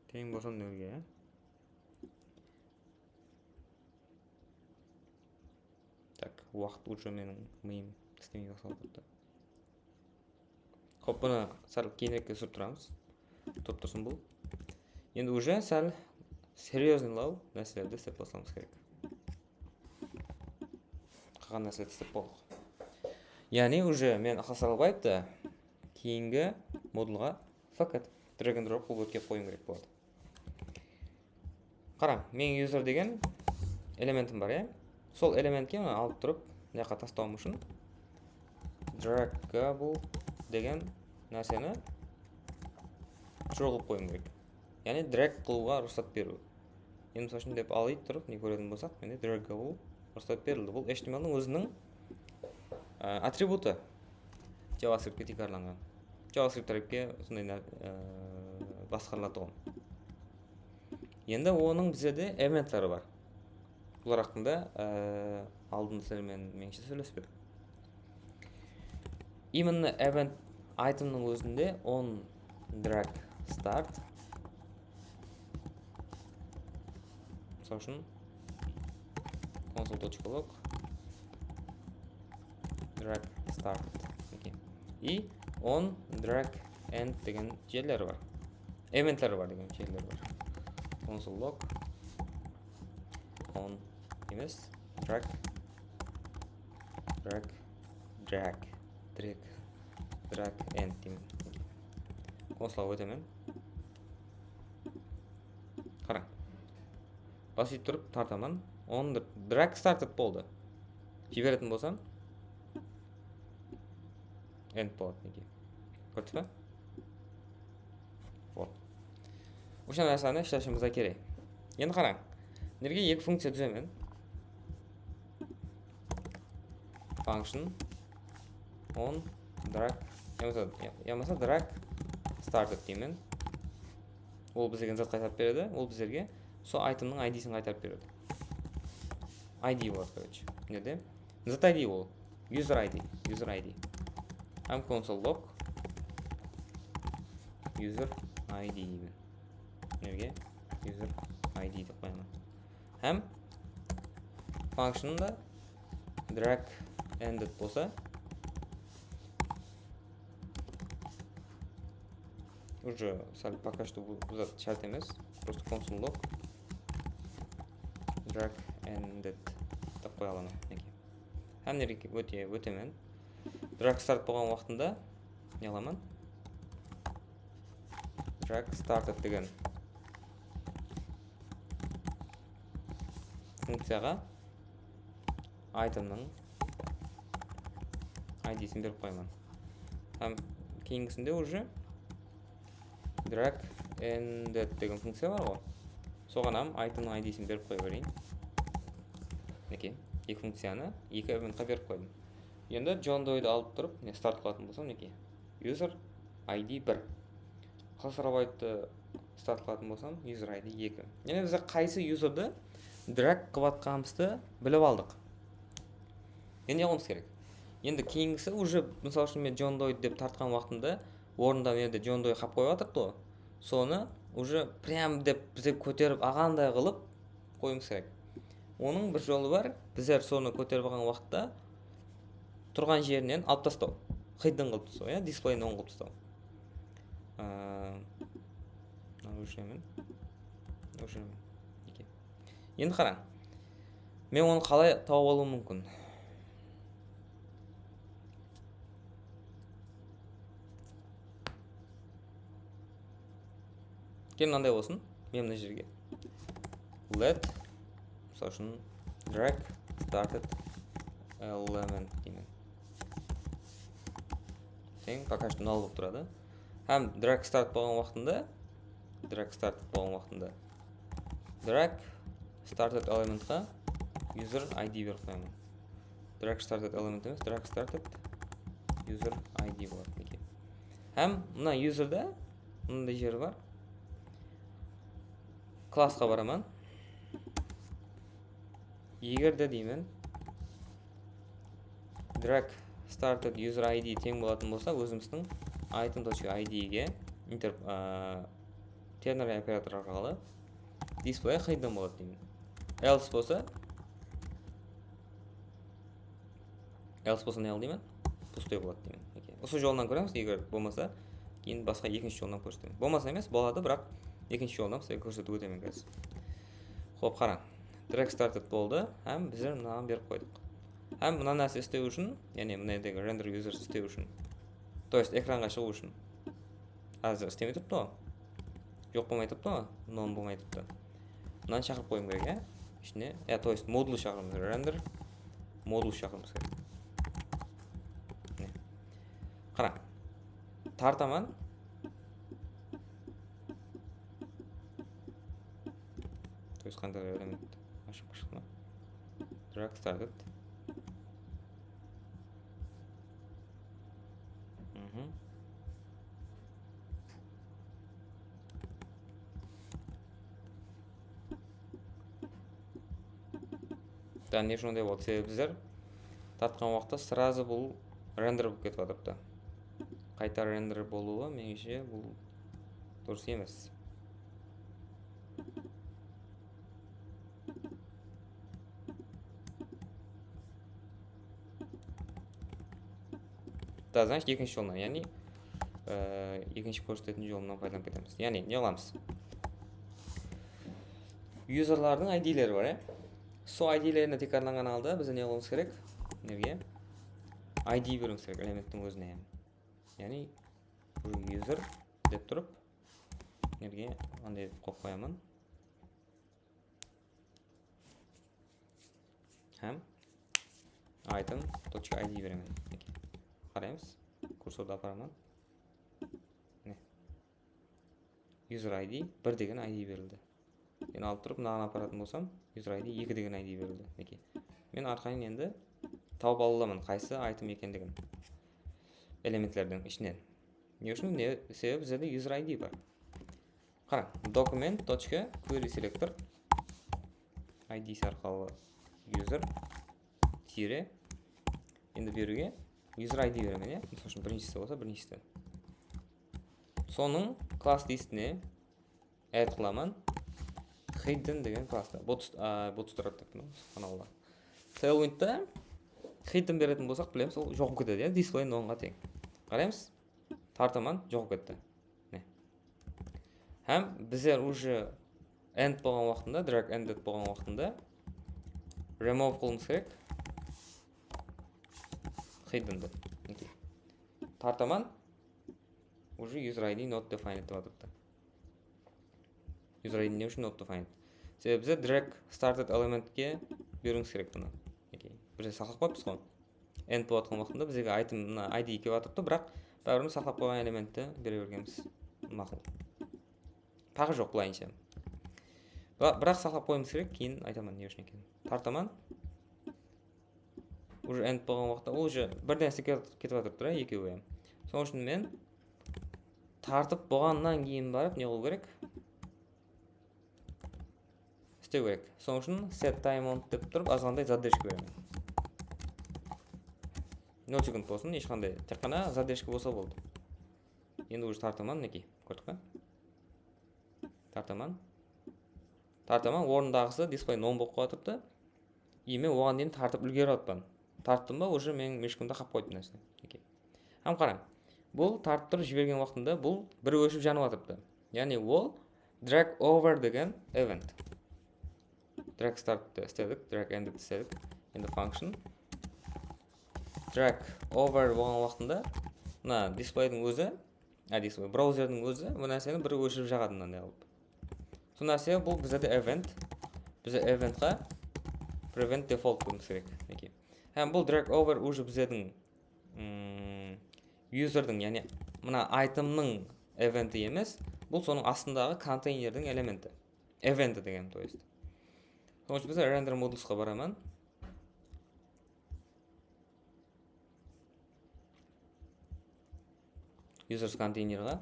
Teń bolsa nolge, ya? Tak, waqıt уже meniń mıyım islemey basladı. Xop, bunı sál keyinirikke túsirip turamız. Turıp tursın bul. Endi уже sál серьёзнıylaw nárselerdi islep baslawımız kerek. Qalǵan nárselerdi islep boldıq. Yaǵnıy, уже men Aqlas Aralbaevtı keyingi modulǵa fakat drag and drop qılıp ótkerip qoyıwım kerek boladı. Qarań, meniń user degen elementim bar, ya. Sol elementke mına alıp turıp, mına jaqqa taslawım ushın draggable degen nárseni true qılıp qoyıwım kerek. Yaǵnıy drag qılıwǵa ruxsat beriw. Endi mısal ushın dep alıp turıp, ne kóretin bolsaq, mende draggable ruxsat berildi. Bul H T M L-dıń óziniń, ı, atributı JavaScript-ke tiykarlanǵan. JavaScript tárepke sonday, ı, basqarılatuǵın. Endi onıń bizlerde eventleri bar. Bular haqqında, ı, aldın sizler menen menińshe sóylesip edik. именно event itemniń ózinde on drag start. Mısal ushın, console.log drag start. Okey. И on drag end degen jerleri bar. Eventleri bar degen jerleri bar. Console.log on emes, drag, drag, drag, drag, drag end deymen. Konsolǵa ótemen. Qarań. Basıp turıp tartaman. On drag started boldı. Jiberetin bolsam, end boladı, minekey. Kórdińiz be? Вот. Usı nárseni isleshimizge kerek. Endi qarań. Mına jerge eki funkciya dúzemen. Function on drag yamasa, yamasa drag started deymen. Ol bizlerge zat qaytarıp beredi. Ol bizlerge sol itemniń I D sin qaytarıp beredi. I D boladı, короче. Nede? Zat I D ol. User I D, user I D. Hám console.log user I D deymen. Mına jerge user I D dep qoyaman. Hám functionda drag ended bolsa, уже sál пока что bul, bul zat shárt emes. Просто console.log drag ended dep qoya alaman. Minekey. Hám mına jerge óte, ótemen. Drag start bolǵan waqtında ne qılaman? Drag started degen funkciyaǵa itemniń I D sin berip qoyaman. Hám keyingisinde уже drag ended degen funkciya bar ǵoy. Soǵan hám itemniń I D sin berip qoya bereyin. Minekey, eki funkciyanı eki eventqa berip qoydım. Endi John Doe'di alıp turıp, mine, start qılatın bolsam, minekey, user I D bir. Qasırabayevti start qılatın bolsam, user I D eki. Yaǵnıy, biz qaysı userdi drag qılıp atqanımızdı bilip aldıq. Endi ne qılıwımız kerek? Endi keyingisi, уже, mısal ushın, men John Doe dep tartqan waqtımda ornında mende John Doe qap qoyıp atırdı ǵoy. Sonı, уже, прям dep bizge kóterip alǵanday qılıp qoyıwımız kerek. Onıń bir jolı bar. Bizler sonı kóterip alǵan waqıtta turǵan jerinen alıp taslaw. Hidden qılıp taslaw, ya, displeyin on qılıp taslaw. Aa, mına óshiremen. Óshiremen. Okey. Endi qarań. Men onı qalay tawıp alıwım múmkin? Kel, mınanday bolsın. Men mına jerge let, mısal ushın, drag started element deymen. Teń, пока что null bolıp turadı. Hám drag start bolǵan waqtında, drag start bolǵan waqtında, drag started elementqa user I D berip qoyaman. Drag started element emes, drag started user I D boladı, minekey. Hám mına userde mınday jeri bar. Klassqa baraman. Eger de deymen, drag started user I D teń bolatın bolsa, ózimizdiń item точка I D ge inter, a, ternary operator arqalı display hidden boladı deymen. Else bolsa, else bolsa ne qıl deymen? Пустой boladı deymen. Okey. Usı jolınan kóremiz, eger bolmasa, keyin basqa ekinshi jolınan kórsetemen. Bolmasa emes, boladı, biraq ekinshi jolınan sizlerge kórsetip ótemen házir. Xop, qarań. Drag started boldı hám bizler mınanı berip qoydıq. Hám mına nárse islew ushın, yaǵnıy mına jerdegi render users islew ushın, то есть ekranǵa shıǵıw ushın, házir islemey turıptı ǵoy. Joq bolmay turıptı ǵoy, none bolmay turıptı. Mınanı shaqırıp qoyıwım kerek, ya. Ishine, ya, то есть modul shaqırıwımız kerek, render modul shaqırıwımız kerek. Mine. Qarań. Tartaman. То есть qanday element ashıp shıqtı ma? Drag started. Mhm. Da, ne ushın onday boldı? Sebebi bizler tartqan waqıtta сразу bul render bolıp ketip atırıptı. Qayta render bolıwı, menińshe, bul durıs emes. Da, значит, ekinshi joldan, yaǵnıy, e, ekinshi kórsetetin jolımnan paydalanıp ketemiz. Yaǵnıy, ne qılamız? Userlardıń I D'leri bar, ya? Sol I D'lerine tiykarlanǵan halda biz ne qılıwımız kerek? Nerge? I D beriwimiz kerek elementtiń ózine. Yaǵnıy, user dep turıp, nerge mınday etip qoyıp qoyaman. Hám item точка I D beremen. Mine, qaraymız. Kursordı aparaman. Mine. User I D bir degen I D berildi. Endi alıp turıp, mınaǵan aparatın bolsam, user I D eki degen I D berildi. Mine. Men arqayın endi tawıp ala alaman, qaysı item ekenligin. Elementlerdiń ishinen. Ne ushın? Ne, sebebi bizde user I D bar. Qarań, document точка query selector I D arqalı user tire. Endi berige user I D beremen, ya. Mısal ushın, birinshisi bolsa, birinshisi. Sonıń class listine add qılaman. Hidden degen klassta. Bootst-, a, Bootstrap dep, subhanallah. Tailwindta hidden beretin bolsaq, bilemiz, ol joǵıp ketedi, ya, display nonǵa teń. Qaraymız. Tartaman, joǵıp ketti. Mine. Hám bizler уже end bolǵan waqtında, drag ended bolǵan waqtında remove qılıwımız kerek. Hidden dep. Minekey. Tartaman, уже user I D not defined dep atırıptı. User I D ne ushın not defined? Sebebi bizde drag started elementke beriwimiz kerek bunı. Okey. Bizde saqlap qoyıppız ǵoy. End bolıp atırǵan waqtında bizge item, mına, I D kelip atırıptı, biraq báribir saqlap qoyǵan elementti bere bergenimiz maqul. Parqı joq, bılayınsha. Bira-, biraq saqlap qoyıwımız kerek, keyin aytaman ne ushın ekenin. Tartaman. Уже end bolǵan waqıtta, ol уже bir nárse ket-, ketip atırıptı, ya, ekewi hám. Sonıń ushın men tartıp bolǵannan keyin barıp ne qılıw kerek? Islew kerek. Sonıń ushın set time on dep turıp, azǵantay задержка beremen. Nol sekund bolsın, hesh qanday. Tek ǵana задержка bolsa boldı. Endi уже tartaman, minekey. Kórdik pe? Tartaman. Tartaman, orındaǵısı display none bolıp qolıp atırıptı. I men oǵan deyin tartıp úlgerip atpan. Tarttım ba, уже meniń mıshkamda qap qoydı nárse. Okey. Hám qarań. Bul tartıp turıp jibergen waqtında bul bir óship janıp atırıptı. Yaǵnıy ol drag over degen event. Drag starttı isledik, drag endedti isledik. Endi function. Drag over bolǵan waqtında mına displaydıń ózi, a, display, brauzerdiń ózi bu nárseni bir óshirip jaǵadı mınanday qılıp. Sol nárse bul bizde event. Bizde eventqa prevent default qoyıwımız kerek. Okey. Hám bul drag over уже bizlerdiń, mm, userdiń, yaǵnıy mına itemniń eventi emes, bul sonıń astındaǵı konteynerdiń elementi. Eventi degen, то есть. Sonıń ushın bizler render modelsqa baraman. Users konteynerǵa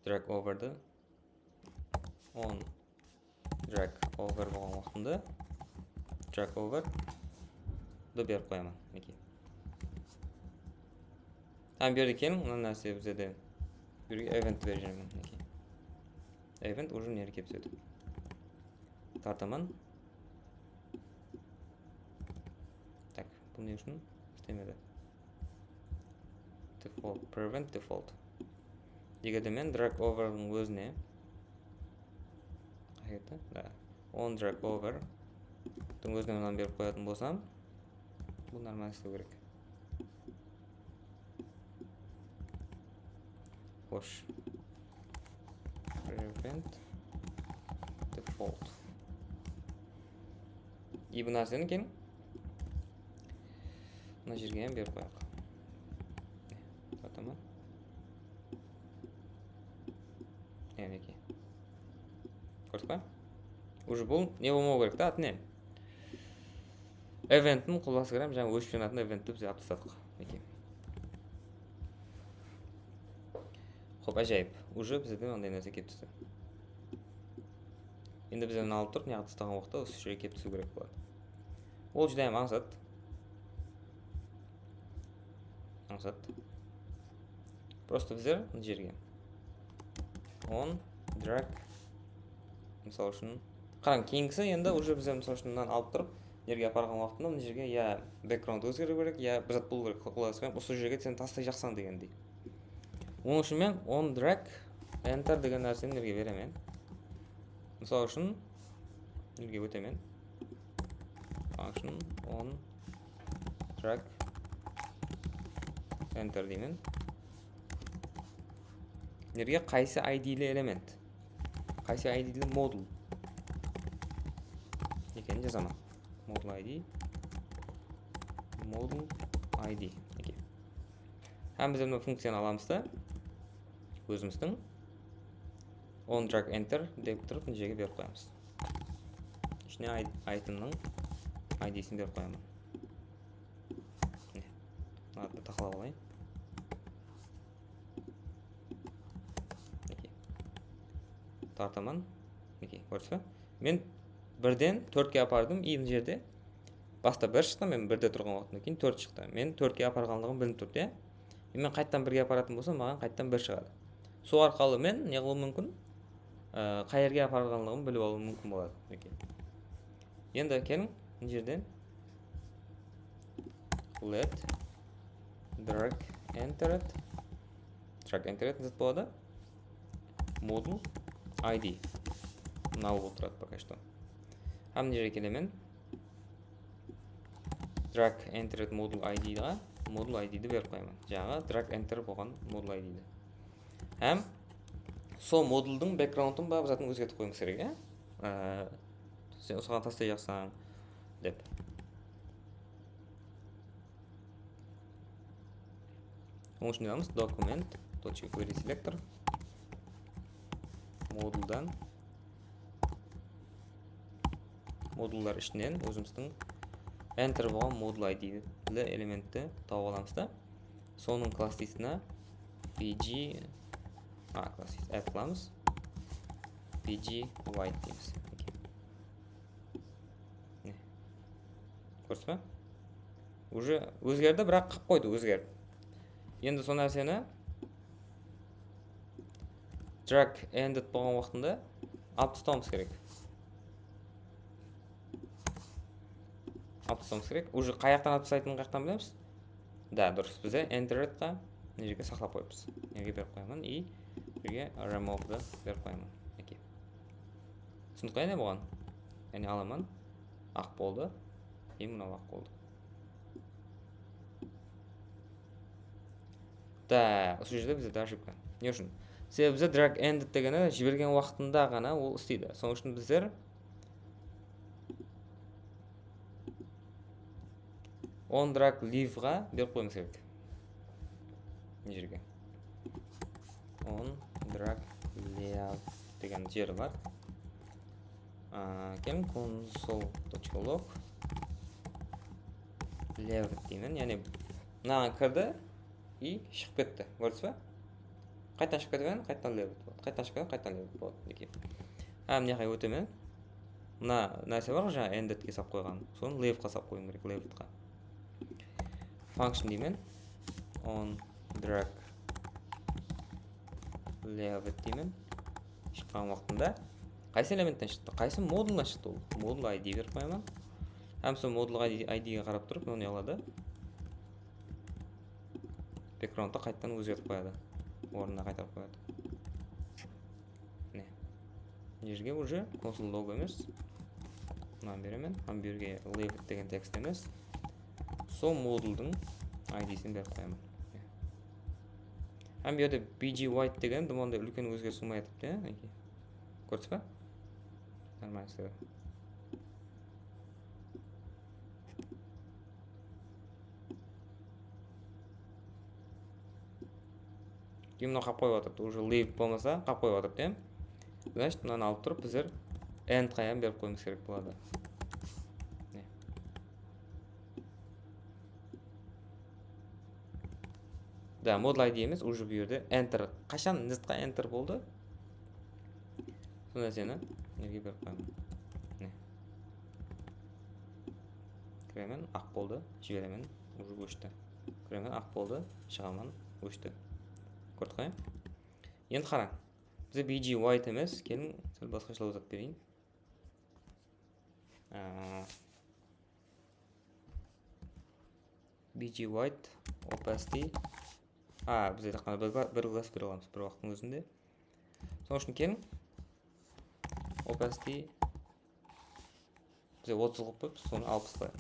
drag overdı on drag over bolǵan waqtında drag over dı berip qoyaman. Okey. Hám bu jerde keliń, mına nárse bizde de bu jerge event berjekmen. Okey. Event уже mına jerge kelip túsedi. Tartaman. Tak, bul ne ushın islemedi? Default, prevent default. Eger de men drag overdiń ózine, qayerdi? Da. On drag overdiń ózine mınanı berip qoyatın bolsam, bul нормально islew kerek. Xosh. Prevent default. I bu nárseni keyin mına jerge hám berip qoyayıq. Tamam. Minekey. Kórdik pa? Уже bul ne bolmawı kerek ta, atı ne? Eventin qulası kerem, jańa óship janatın eventti biz alıp tasladıq. Minekey. Xop, ájayıp. Уже bizde mınday nárse kelip tústi. Endi biz endi alıp turıp, mına jaqqa taslaǵan waqıtta usı jerge kelip túsiw kerek boladı. Ol júdá hám ańsat. Maqsat. Prosto bizler mına jerge on drag, mısal ushın, qarań, keyingisi endi уже bizler, mısal ushın, mınanı alıp turıp, nerge aparǵan waqtında mına jerge ya background ózgeriw kerek, ya bir zat bolıw kerek, qolaylısınan usı jerge sen taslay jaqsań degendey. Onıń ushın men on drag enter degen nárseni nerge beremen. Mısal ushın, nerge ótemen. Function on drag enter deymen. Nerge qaysı I D'li element? Qaysı I D'li modul ekenin jazaman. Modul I D. Modul I D. Okey. Hám biz mına funkciyanı alamız da, ózimizdiń on drag enter dep turıp, mına jerge berip qoyamız. Ishine i-, itemniń I D'sin berip qoyaman. Mine, mına attı taqlap alayın. Okey. Tartaman. Okey, kóresiz be? Men birden tórtke apardım, i mına jerde. Basta bir shıqtı, men birde turǵan waqtımda keyin tórt shıqtı. Men tórtke aparǵanlıǵım bilinip turdı, ya. E, men qayttan birge aparatın bolsam, maǵan qayttan bir shıǵadı. Sol arqalı men ne qılıwım múmkin? Ee, qayerge aparǵanlıǵımdı bilip alıwım múmkin boladı. Okey. Endi keliń, mına jerden let drag entered. Drag entered zat boladı. Modul I D. Null bolıp turadı пока что. Hám mına jerge kelemen. Drag entered modul I D ǵa modul I D'di berip qoyaman. Jańa drag enter bolǵan modul I D'di. Hám sol moduldıń backgroundın ba, bir zatın ózgertip qoyıwımız kerek, ya? Ee, sen usıǵan taslay jaqsań, dep. Onıń ushın ne qılamız? Document точка query selector moduldan, modullar ishinen ózimizdiń enter bolǵan modul I D'li elementti tawıp alamız da, sonıń klassisına P G, a, klassis add qılamız. P G white deymiz. Okey. Mine. Kóresiz be? Уже ózgerdi, biraq qap qoydı ózgerip. Endi sol nárseni drag ended bolǵan waqtında alıp taslawımız kerek. Alıp taslawımız kerek. Уже qayaqtan alıp taslaytının qayaqtan bilemiz? Da, durıs. Bize enteredqa mına jerge saqlap qoyıpız. Mına jerge berip qoyaman i jerge removedı berip qoyaman. Okey. Túsindik ǵoy, ne bolǵan? Yaǵnıy alaman. Aq boldı. I mınaw aq boldı. Da, usı jerde bizde ошибка. Ne ushın? Sebebi bizde drag ended degeni jibergen waqtında ǵana ol isleydi. Sonıń ushın bizler on drag leave ǵa berip qoyıwımız kerek. Mına jerge. On drag leave degen jeri bar. A, keliń console точка log leave deymen. Yaǵnıy mınaǵan kirdi. I shıǵıp ketti. Kórdińiz be? Qaytadan shıǵıp ketken, qaytadan leave boladı. Qaytadan shıǵıp ketken, qaytadan leave boladı. Minekey. Hám mına jaqqa ótemen. Mına nárse bar ǵoy, jańa endedke sap qoyǵan. Sonı leave qa sap qoyıwım kerek, leave qa. Function deymen. On drag leave deymen. Shıqqan waqtında qaysı elementten shıqtı? Qaysı moduldan shıqtı ol? Modul I D berip qoyaman. Hám sol modul I D, I D ge qarap turıp, mınanı aladı. Backgroundtı qaytadan ózgertip qoyadı. Ornına qaytarıp qoyadı. Mine. Mına jerge уже console log emes. Mınanı beremen. Hám bu jerge leave degen tekst emes. Sol moduldıń I D'sin berip qoyaman. Mine. Hám bu jerde P G white degen dumanday úlken ózgeris bolmay atırıptı, ya? Minekey. Kórdińiz be? Нормально isledi. Keyin mınaw qap qoyıp atırdı. Уже leave bolmasa, qap qoyıp atırdı, ya. Значит, mınanı alıp turıp, bizler end qa hám berip qoyıwımız kerek boladı. Mine. Da, modul I D emes, уже bu jerde enter. Qashan endedqa enter boldı? Sol nárseni nerge berip qoyaman. Mine. Kiremen, aq boldı, jiberemen, уже óshti. Biringiz aq boldı, shıǵaman, óshti. Kórdik ǵoy. Endi qarań. Bize B G white emes, keliń, sál basqasha zat bereyin. Aa, B G white, opacity. A, biz de qana bir, bir klass bere alamız bir waqıttıń ózinde. Sonıń ushın keliń, opacity bize otız qılıp qoyıpız, sonı alpıs qılayıq.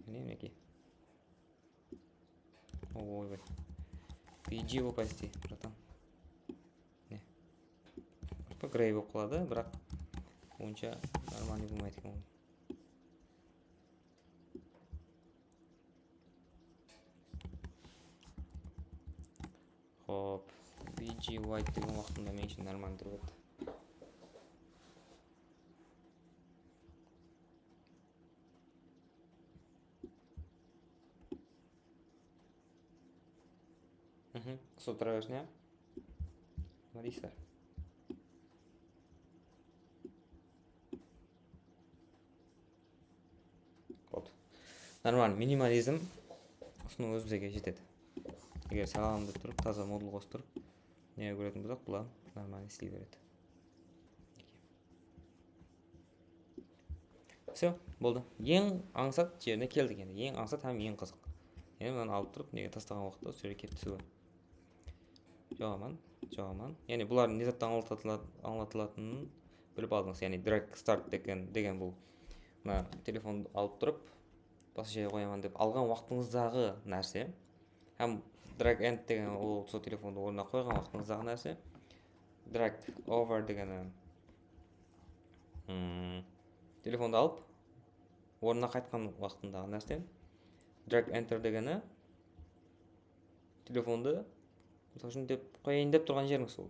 Mine, minekey. Oy, oy. B G opacity, bratan. Ne? Gray bolıp qaladı, biraq onsha normalnıy bolmaydı eken ol. Xop, B G white degen waqtında men ushın normalnıy turıp edi. Mhm, usı tura bersin, ya. Nima deysizler? Boldı. Normal, minimalizm usınıń ózi bizge jetedi. Eger sağlam dep turıp, taza modul qosıp turıp, nege kóretin bolsaq, bular normal isley beredi. Всё, boldı. Eń ańsat jerine keldik endi. Eń ańsat hám eń qızıq. Yaǵnıy mınanı alıp turıp, nege taslaǵan waqıtta usı jerge kelip túsiwi. Joq aman, joq aman. Yaǵnıy bulardıń ne zattı ańlatıla-, ańlatılatının bilip aldıńız. Yaǵnıy drag start degen, degen bul. Mına telefondı alıp turıp, basqa jerge qoyaman dep alǵan waqtıńızdaǵı nárse. Hám drag end degen ol sol telefondı ornına qoyǵan waqtıńızdaǵı nárse. Drag over degeni, hmm, telefondı alıp, ornına qaytqan waqtındaǵı nárse. Drag enter degeni telefondı, mısal ushın, dep qoyayın dep turǵan jerińiz sol.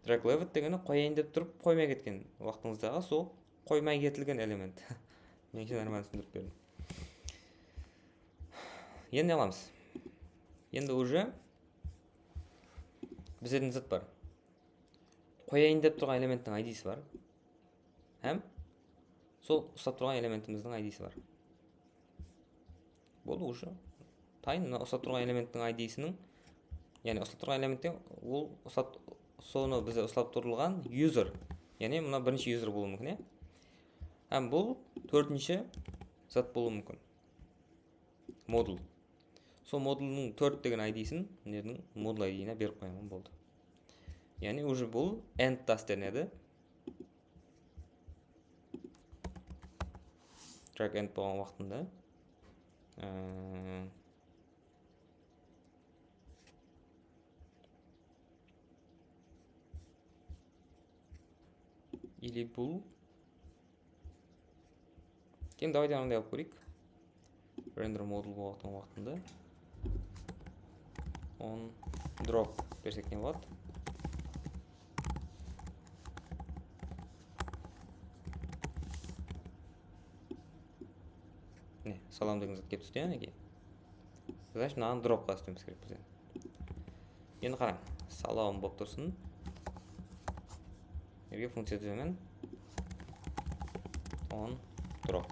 Drag left degeni qoyayın dep turıp qoymay ketken waqtıńızdaǵı sol qoymay ketilgen element. Menińshe, normalnıy túsindirip berdim. Endi ne qılamız? Endi уже bizlerdiń zat bar. Qoyayın dep turǵan elementtiń I D si bar. Hám sol uslap turǵan elementimizdiń I D si bar. Boldı уже. Tayın, mına uslap turǵan elementtiń I D siniń, yaǵnıy uslap turǵan elementte ol uslap, sonı bize uslap turılǵan user. Yaǵnıy mına birinshi user bolıwı múmkin, ya. Hám bul tórtinshi zat bolıwı múmkin. Modul. Sol moduldıń tórt degen I D sin mınadıń modul I D-ne berip qoyaman, boldı. Yaǵnıy уже bul end dasternedi. Drag end bolǵan waqtında, ee, Или bul. Keliń, давайте anday alıp kóreyik. Render modul bolǵan waqtında on drop bersek ne boladı? Mine, salam degen zat kelip tústi, minekey. Значит, mınaǵan dropqa islewimiz kerek biz endi. Endi qarań, salam bolıp tursın. Nerge funkciya túzemen? On drop.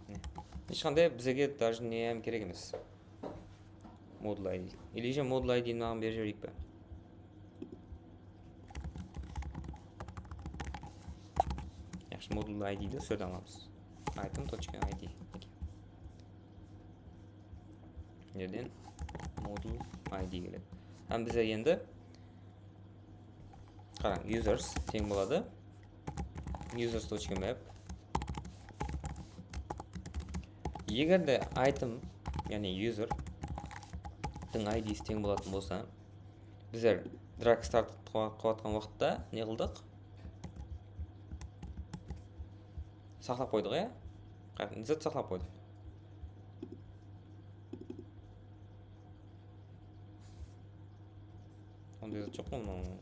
Mine. Hesh qanday bizge даже ne hám kerek emes. Modul I D. Или же modul I D mınaǵan berip jibereyik pe? Yaqshı, modul I D-di usı jerden alamız. Item точка I D. Mına jerden modul I D keledi. Hám bizler endi, qarań, users teń boladı. Users точка map. Eger de item, yaǵnıy userdiń I D-si teń bolatuǵın bolsa, bizler drag start qıla-, qılayatqan waqıtta ne qıldıq? Saqlap qoydıq, ya? Qay-, ne zat saqlap qoydıq? Onday zat joq pa mınaw?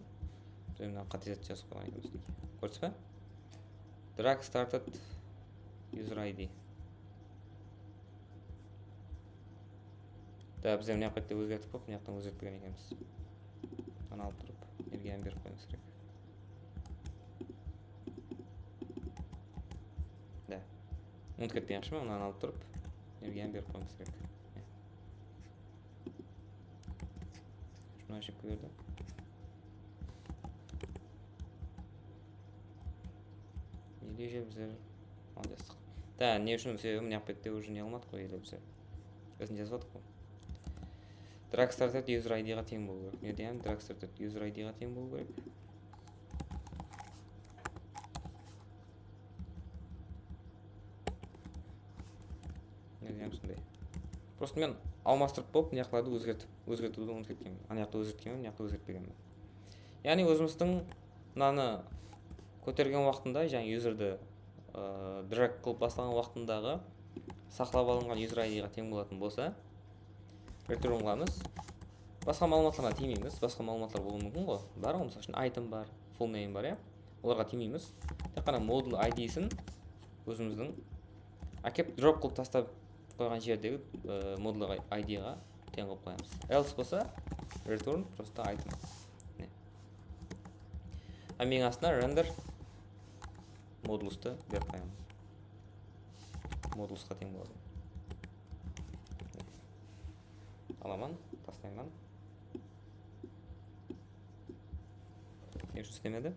Biz mına qáte zat jazıp qoyǵan ekenbiz. Kórdińiz be? Drag started user I D. Da, biz mına jaqta ózgertip qoyıp, mına jaqtan ózgertpegen ekenbiz. Mınanı alıp turıp, energiyanı berip qoyıwımız kerek. Da. Umıtıp ketpey aqshama, mınanı alıp turıp, energiyanı berip qoyıwımız kerek. Mına eshepke berdi. Nege bizler aldastıq? Da, ne ushın? Sebebi mına bette уже ne qılmadıq ǵoy ele bizler. Izin jazıp atıq ǵoy. Drag started user I D ǵa teń bolıw kerek. Ne deymen? Drag started user I D ǵa teń bolıw kerek. Ne deymen, sonday. Prosta men almastırıp bolıp, mına jaqlardı ózgertip, ózgertiwdi umıtıp ketkenmen. Ana jaqta ózgertkenmen, mına jaqta ózgertpegenmen. Yaǵnıy, ózimizdiń mınanı kótergen waqtında, yaǵnıy, userdi, ı, drag qılıp baslaǵan waqtındaǵı saqlap alınǵan user I D ǵa teń bolatuǵın bolsa, return qılamız. Basqa maǵlıwmatlarǵa tiymeymiz. Basqa maǵlıwmatlar bolıwı múmkin ǵoy. Bar ǵoy, mısal ushın, item bar, full name bar, ya. Olarǵa tiymeymiz. Tek ǵana modul I D sin ózimizdiń ákep drop qılıp taslap qoyǵan jerdegi, e, modul I D ǵa teń qılıp qoyamız. Else bolsa return prosta item. Mine. Hám meniń astına render modulustı berip qoyaman. Modulusqa teń boladı. Alaman, taslayman. Ne ushın islemedi?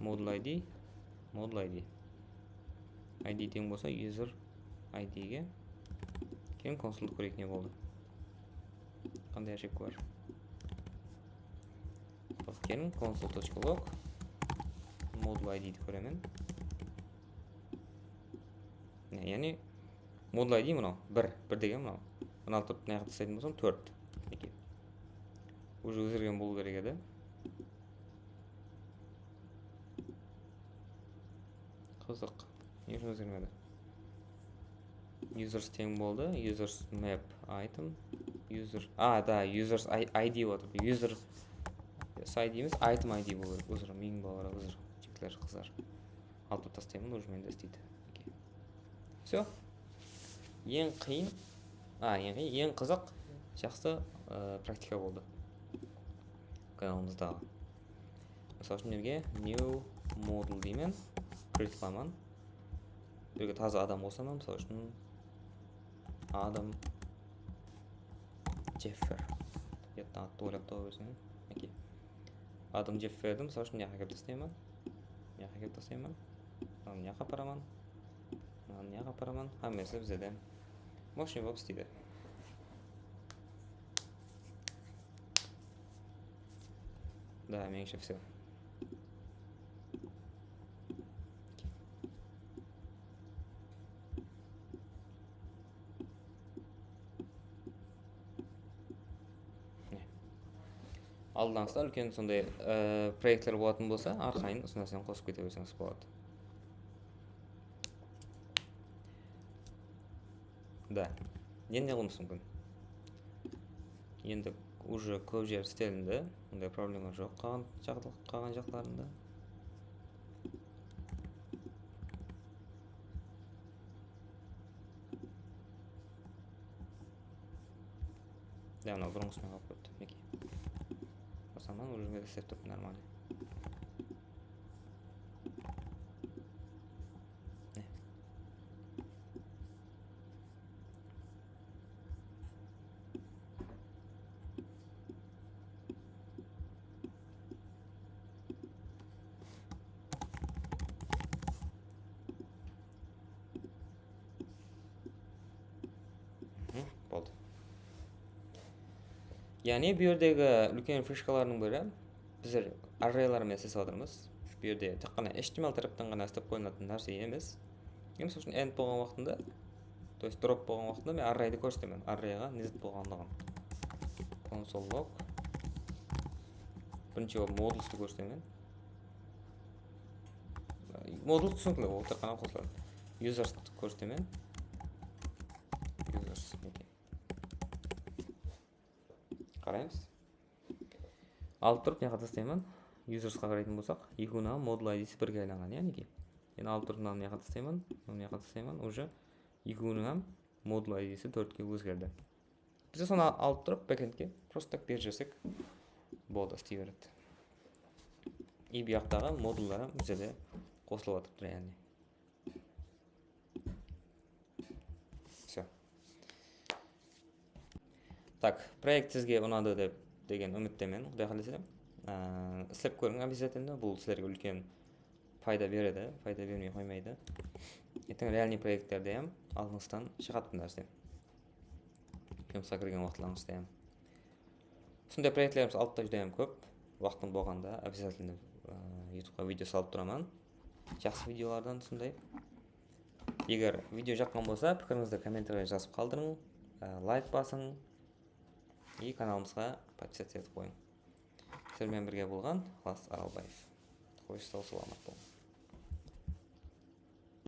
Modul I D, modul I D. I D teń bolsa user I D ge. Keliń, konsoldı kóreyik, ne boldı. Qanday ошибка bar? Hop, keliń, console.log. Modul I D di kóremen. Ne, yaǵnıy, modul I D mınaw, bir, bir degen mınaw. Mınaw turıp, mına jaqqa taslaytuǵın bolsam, tórt. Minekey. Уже ózgergen bolıw kerek edi. Qızıq. Ne ushın ózgermedi? Users teń boldı. Users map item. User, a, da, users I-, I D otır. User I D emes, item I D bolıw kerek. Uzr, meniń balalar, uzr, jigitler, qızlar. Alıp taslayman, уже mende isleydi. Okey. Всё. Eń qıyın, a, eń qıyın, eń qızıq, jaqsı, ı, praktika boldı kanalımızdaǵı. Mısal ushın, mende new model deymen, create qılaman. Bul jerge taza adam qosaman, mısal ushın, Adam Jeffer. Uyattan attı oylap taba berseń. Okey. Adam Jefferdi, mısal ushın, mına jaqqa kelip taslayman. Mına jaqqa kelip taslayman. Mınanı mına jaqqa aparaman. Mınanı mına jaqqa aparaman. Hámmesi bizde de мощный bolıp isleydi. Да, меньше всего. Mine. Aldıńızda úlken sonday, e, proektler bolatuǵın bolsa, arqayın usı nárseni qosıp kete berseńiz boladı. Да. Endi ne qılıwımız múmkin? Endi уже kóp jer istelindi. Bunday problema joq qalǵan jaqlı-, qalǵan jaqlarında. Ya, mınaw burınǵısınan qalıp ketti. Minekey. Basaman, уже mende islep turıptı, нормально. Ne? Mhm, boldı. Yaǵnıy, bul jerdegi úlken fishkalardıń biri, bizler arraylar menen islesip atırmız. Bul jerde tek ǵana H T M L tárepten ǵana islep qoyılatuǵın nárse emes. Endi, mısal ushın, end bolǵan waqtında, то есть drop bolǵan waqtında men arraydı kórsetemen, arrayǵa ne zat bolǵanlıǵın. Console log. Birinshi bolıp modulstı kórsetemen. Modul túsinikli, ol tek ǵana qosıladı. Userstı kórsetemen. Users, okey. Qaraymız. Alıp turıp, mına jaqqa taslayman. Usersqa qaraytuǵın bolsaq, ekewiniń modul I D si birge aylanǵan, yaǵnıy ki. Endi alıp turıp, mınanı mına jaqqa taslayman, mınanı mına jaqqa taslayman, уже ekewiniń hám modul I D si tórtke ózgerdi. Biz sonı al-, alıp turıp, backendke просто так berip jibersek, boldı, isley beredi. И bu jaqtaǵı modullar hám bizde de qosılıp atıp tur, yaǵnıy. Всё. Tak, proekt sizge unadı dep degen úmittemen, Quday qálese. Á, islep kóriń обязательно, bul sizlerge úlken payda beredi, payda bermey qoymaydı. Erteń реальный proektlerde hám aldıńızdan shıǵadı bul nárse. Jumısqa kirgen waqıtlarıńızda hám. Usınday proektlerimiz aldıda júdá hám kóp. Waqtıń bolǵanda обязательно, á, YouTubeqa video salıp turaman. Jaqsı videolardan usınday. Eger video jaqqan bolsa, pikirińizdi kommentariyge jazıp qaldırıń, á, layk basıń и kanalımızǵa подписаться etip qoyıń. Sizler menen birge bolǵan Iqlas Aralbaev. Xosh, saw-salamat bolıń.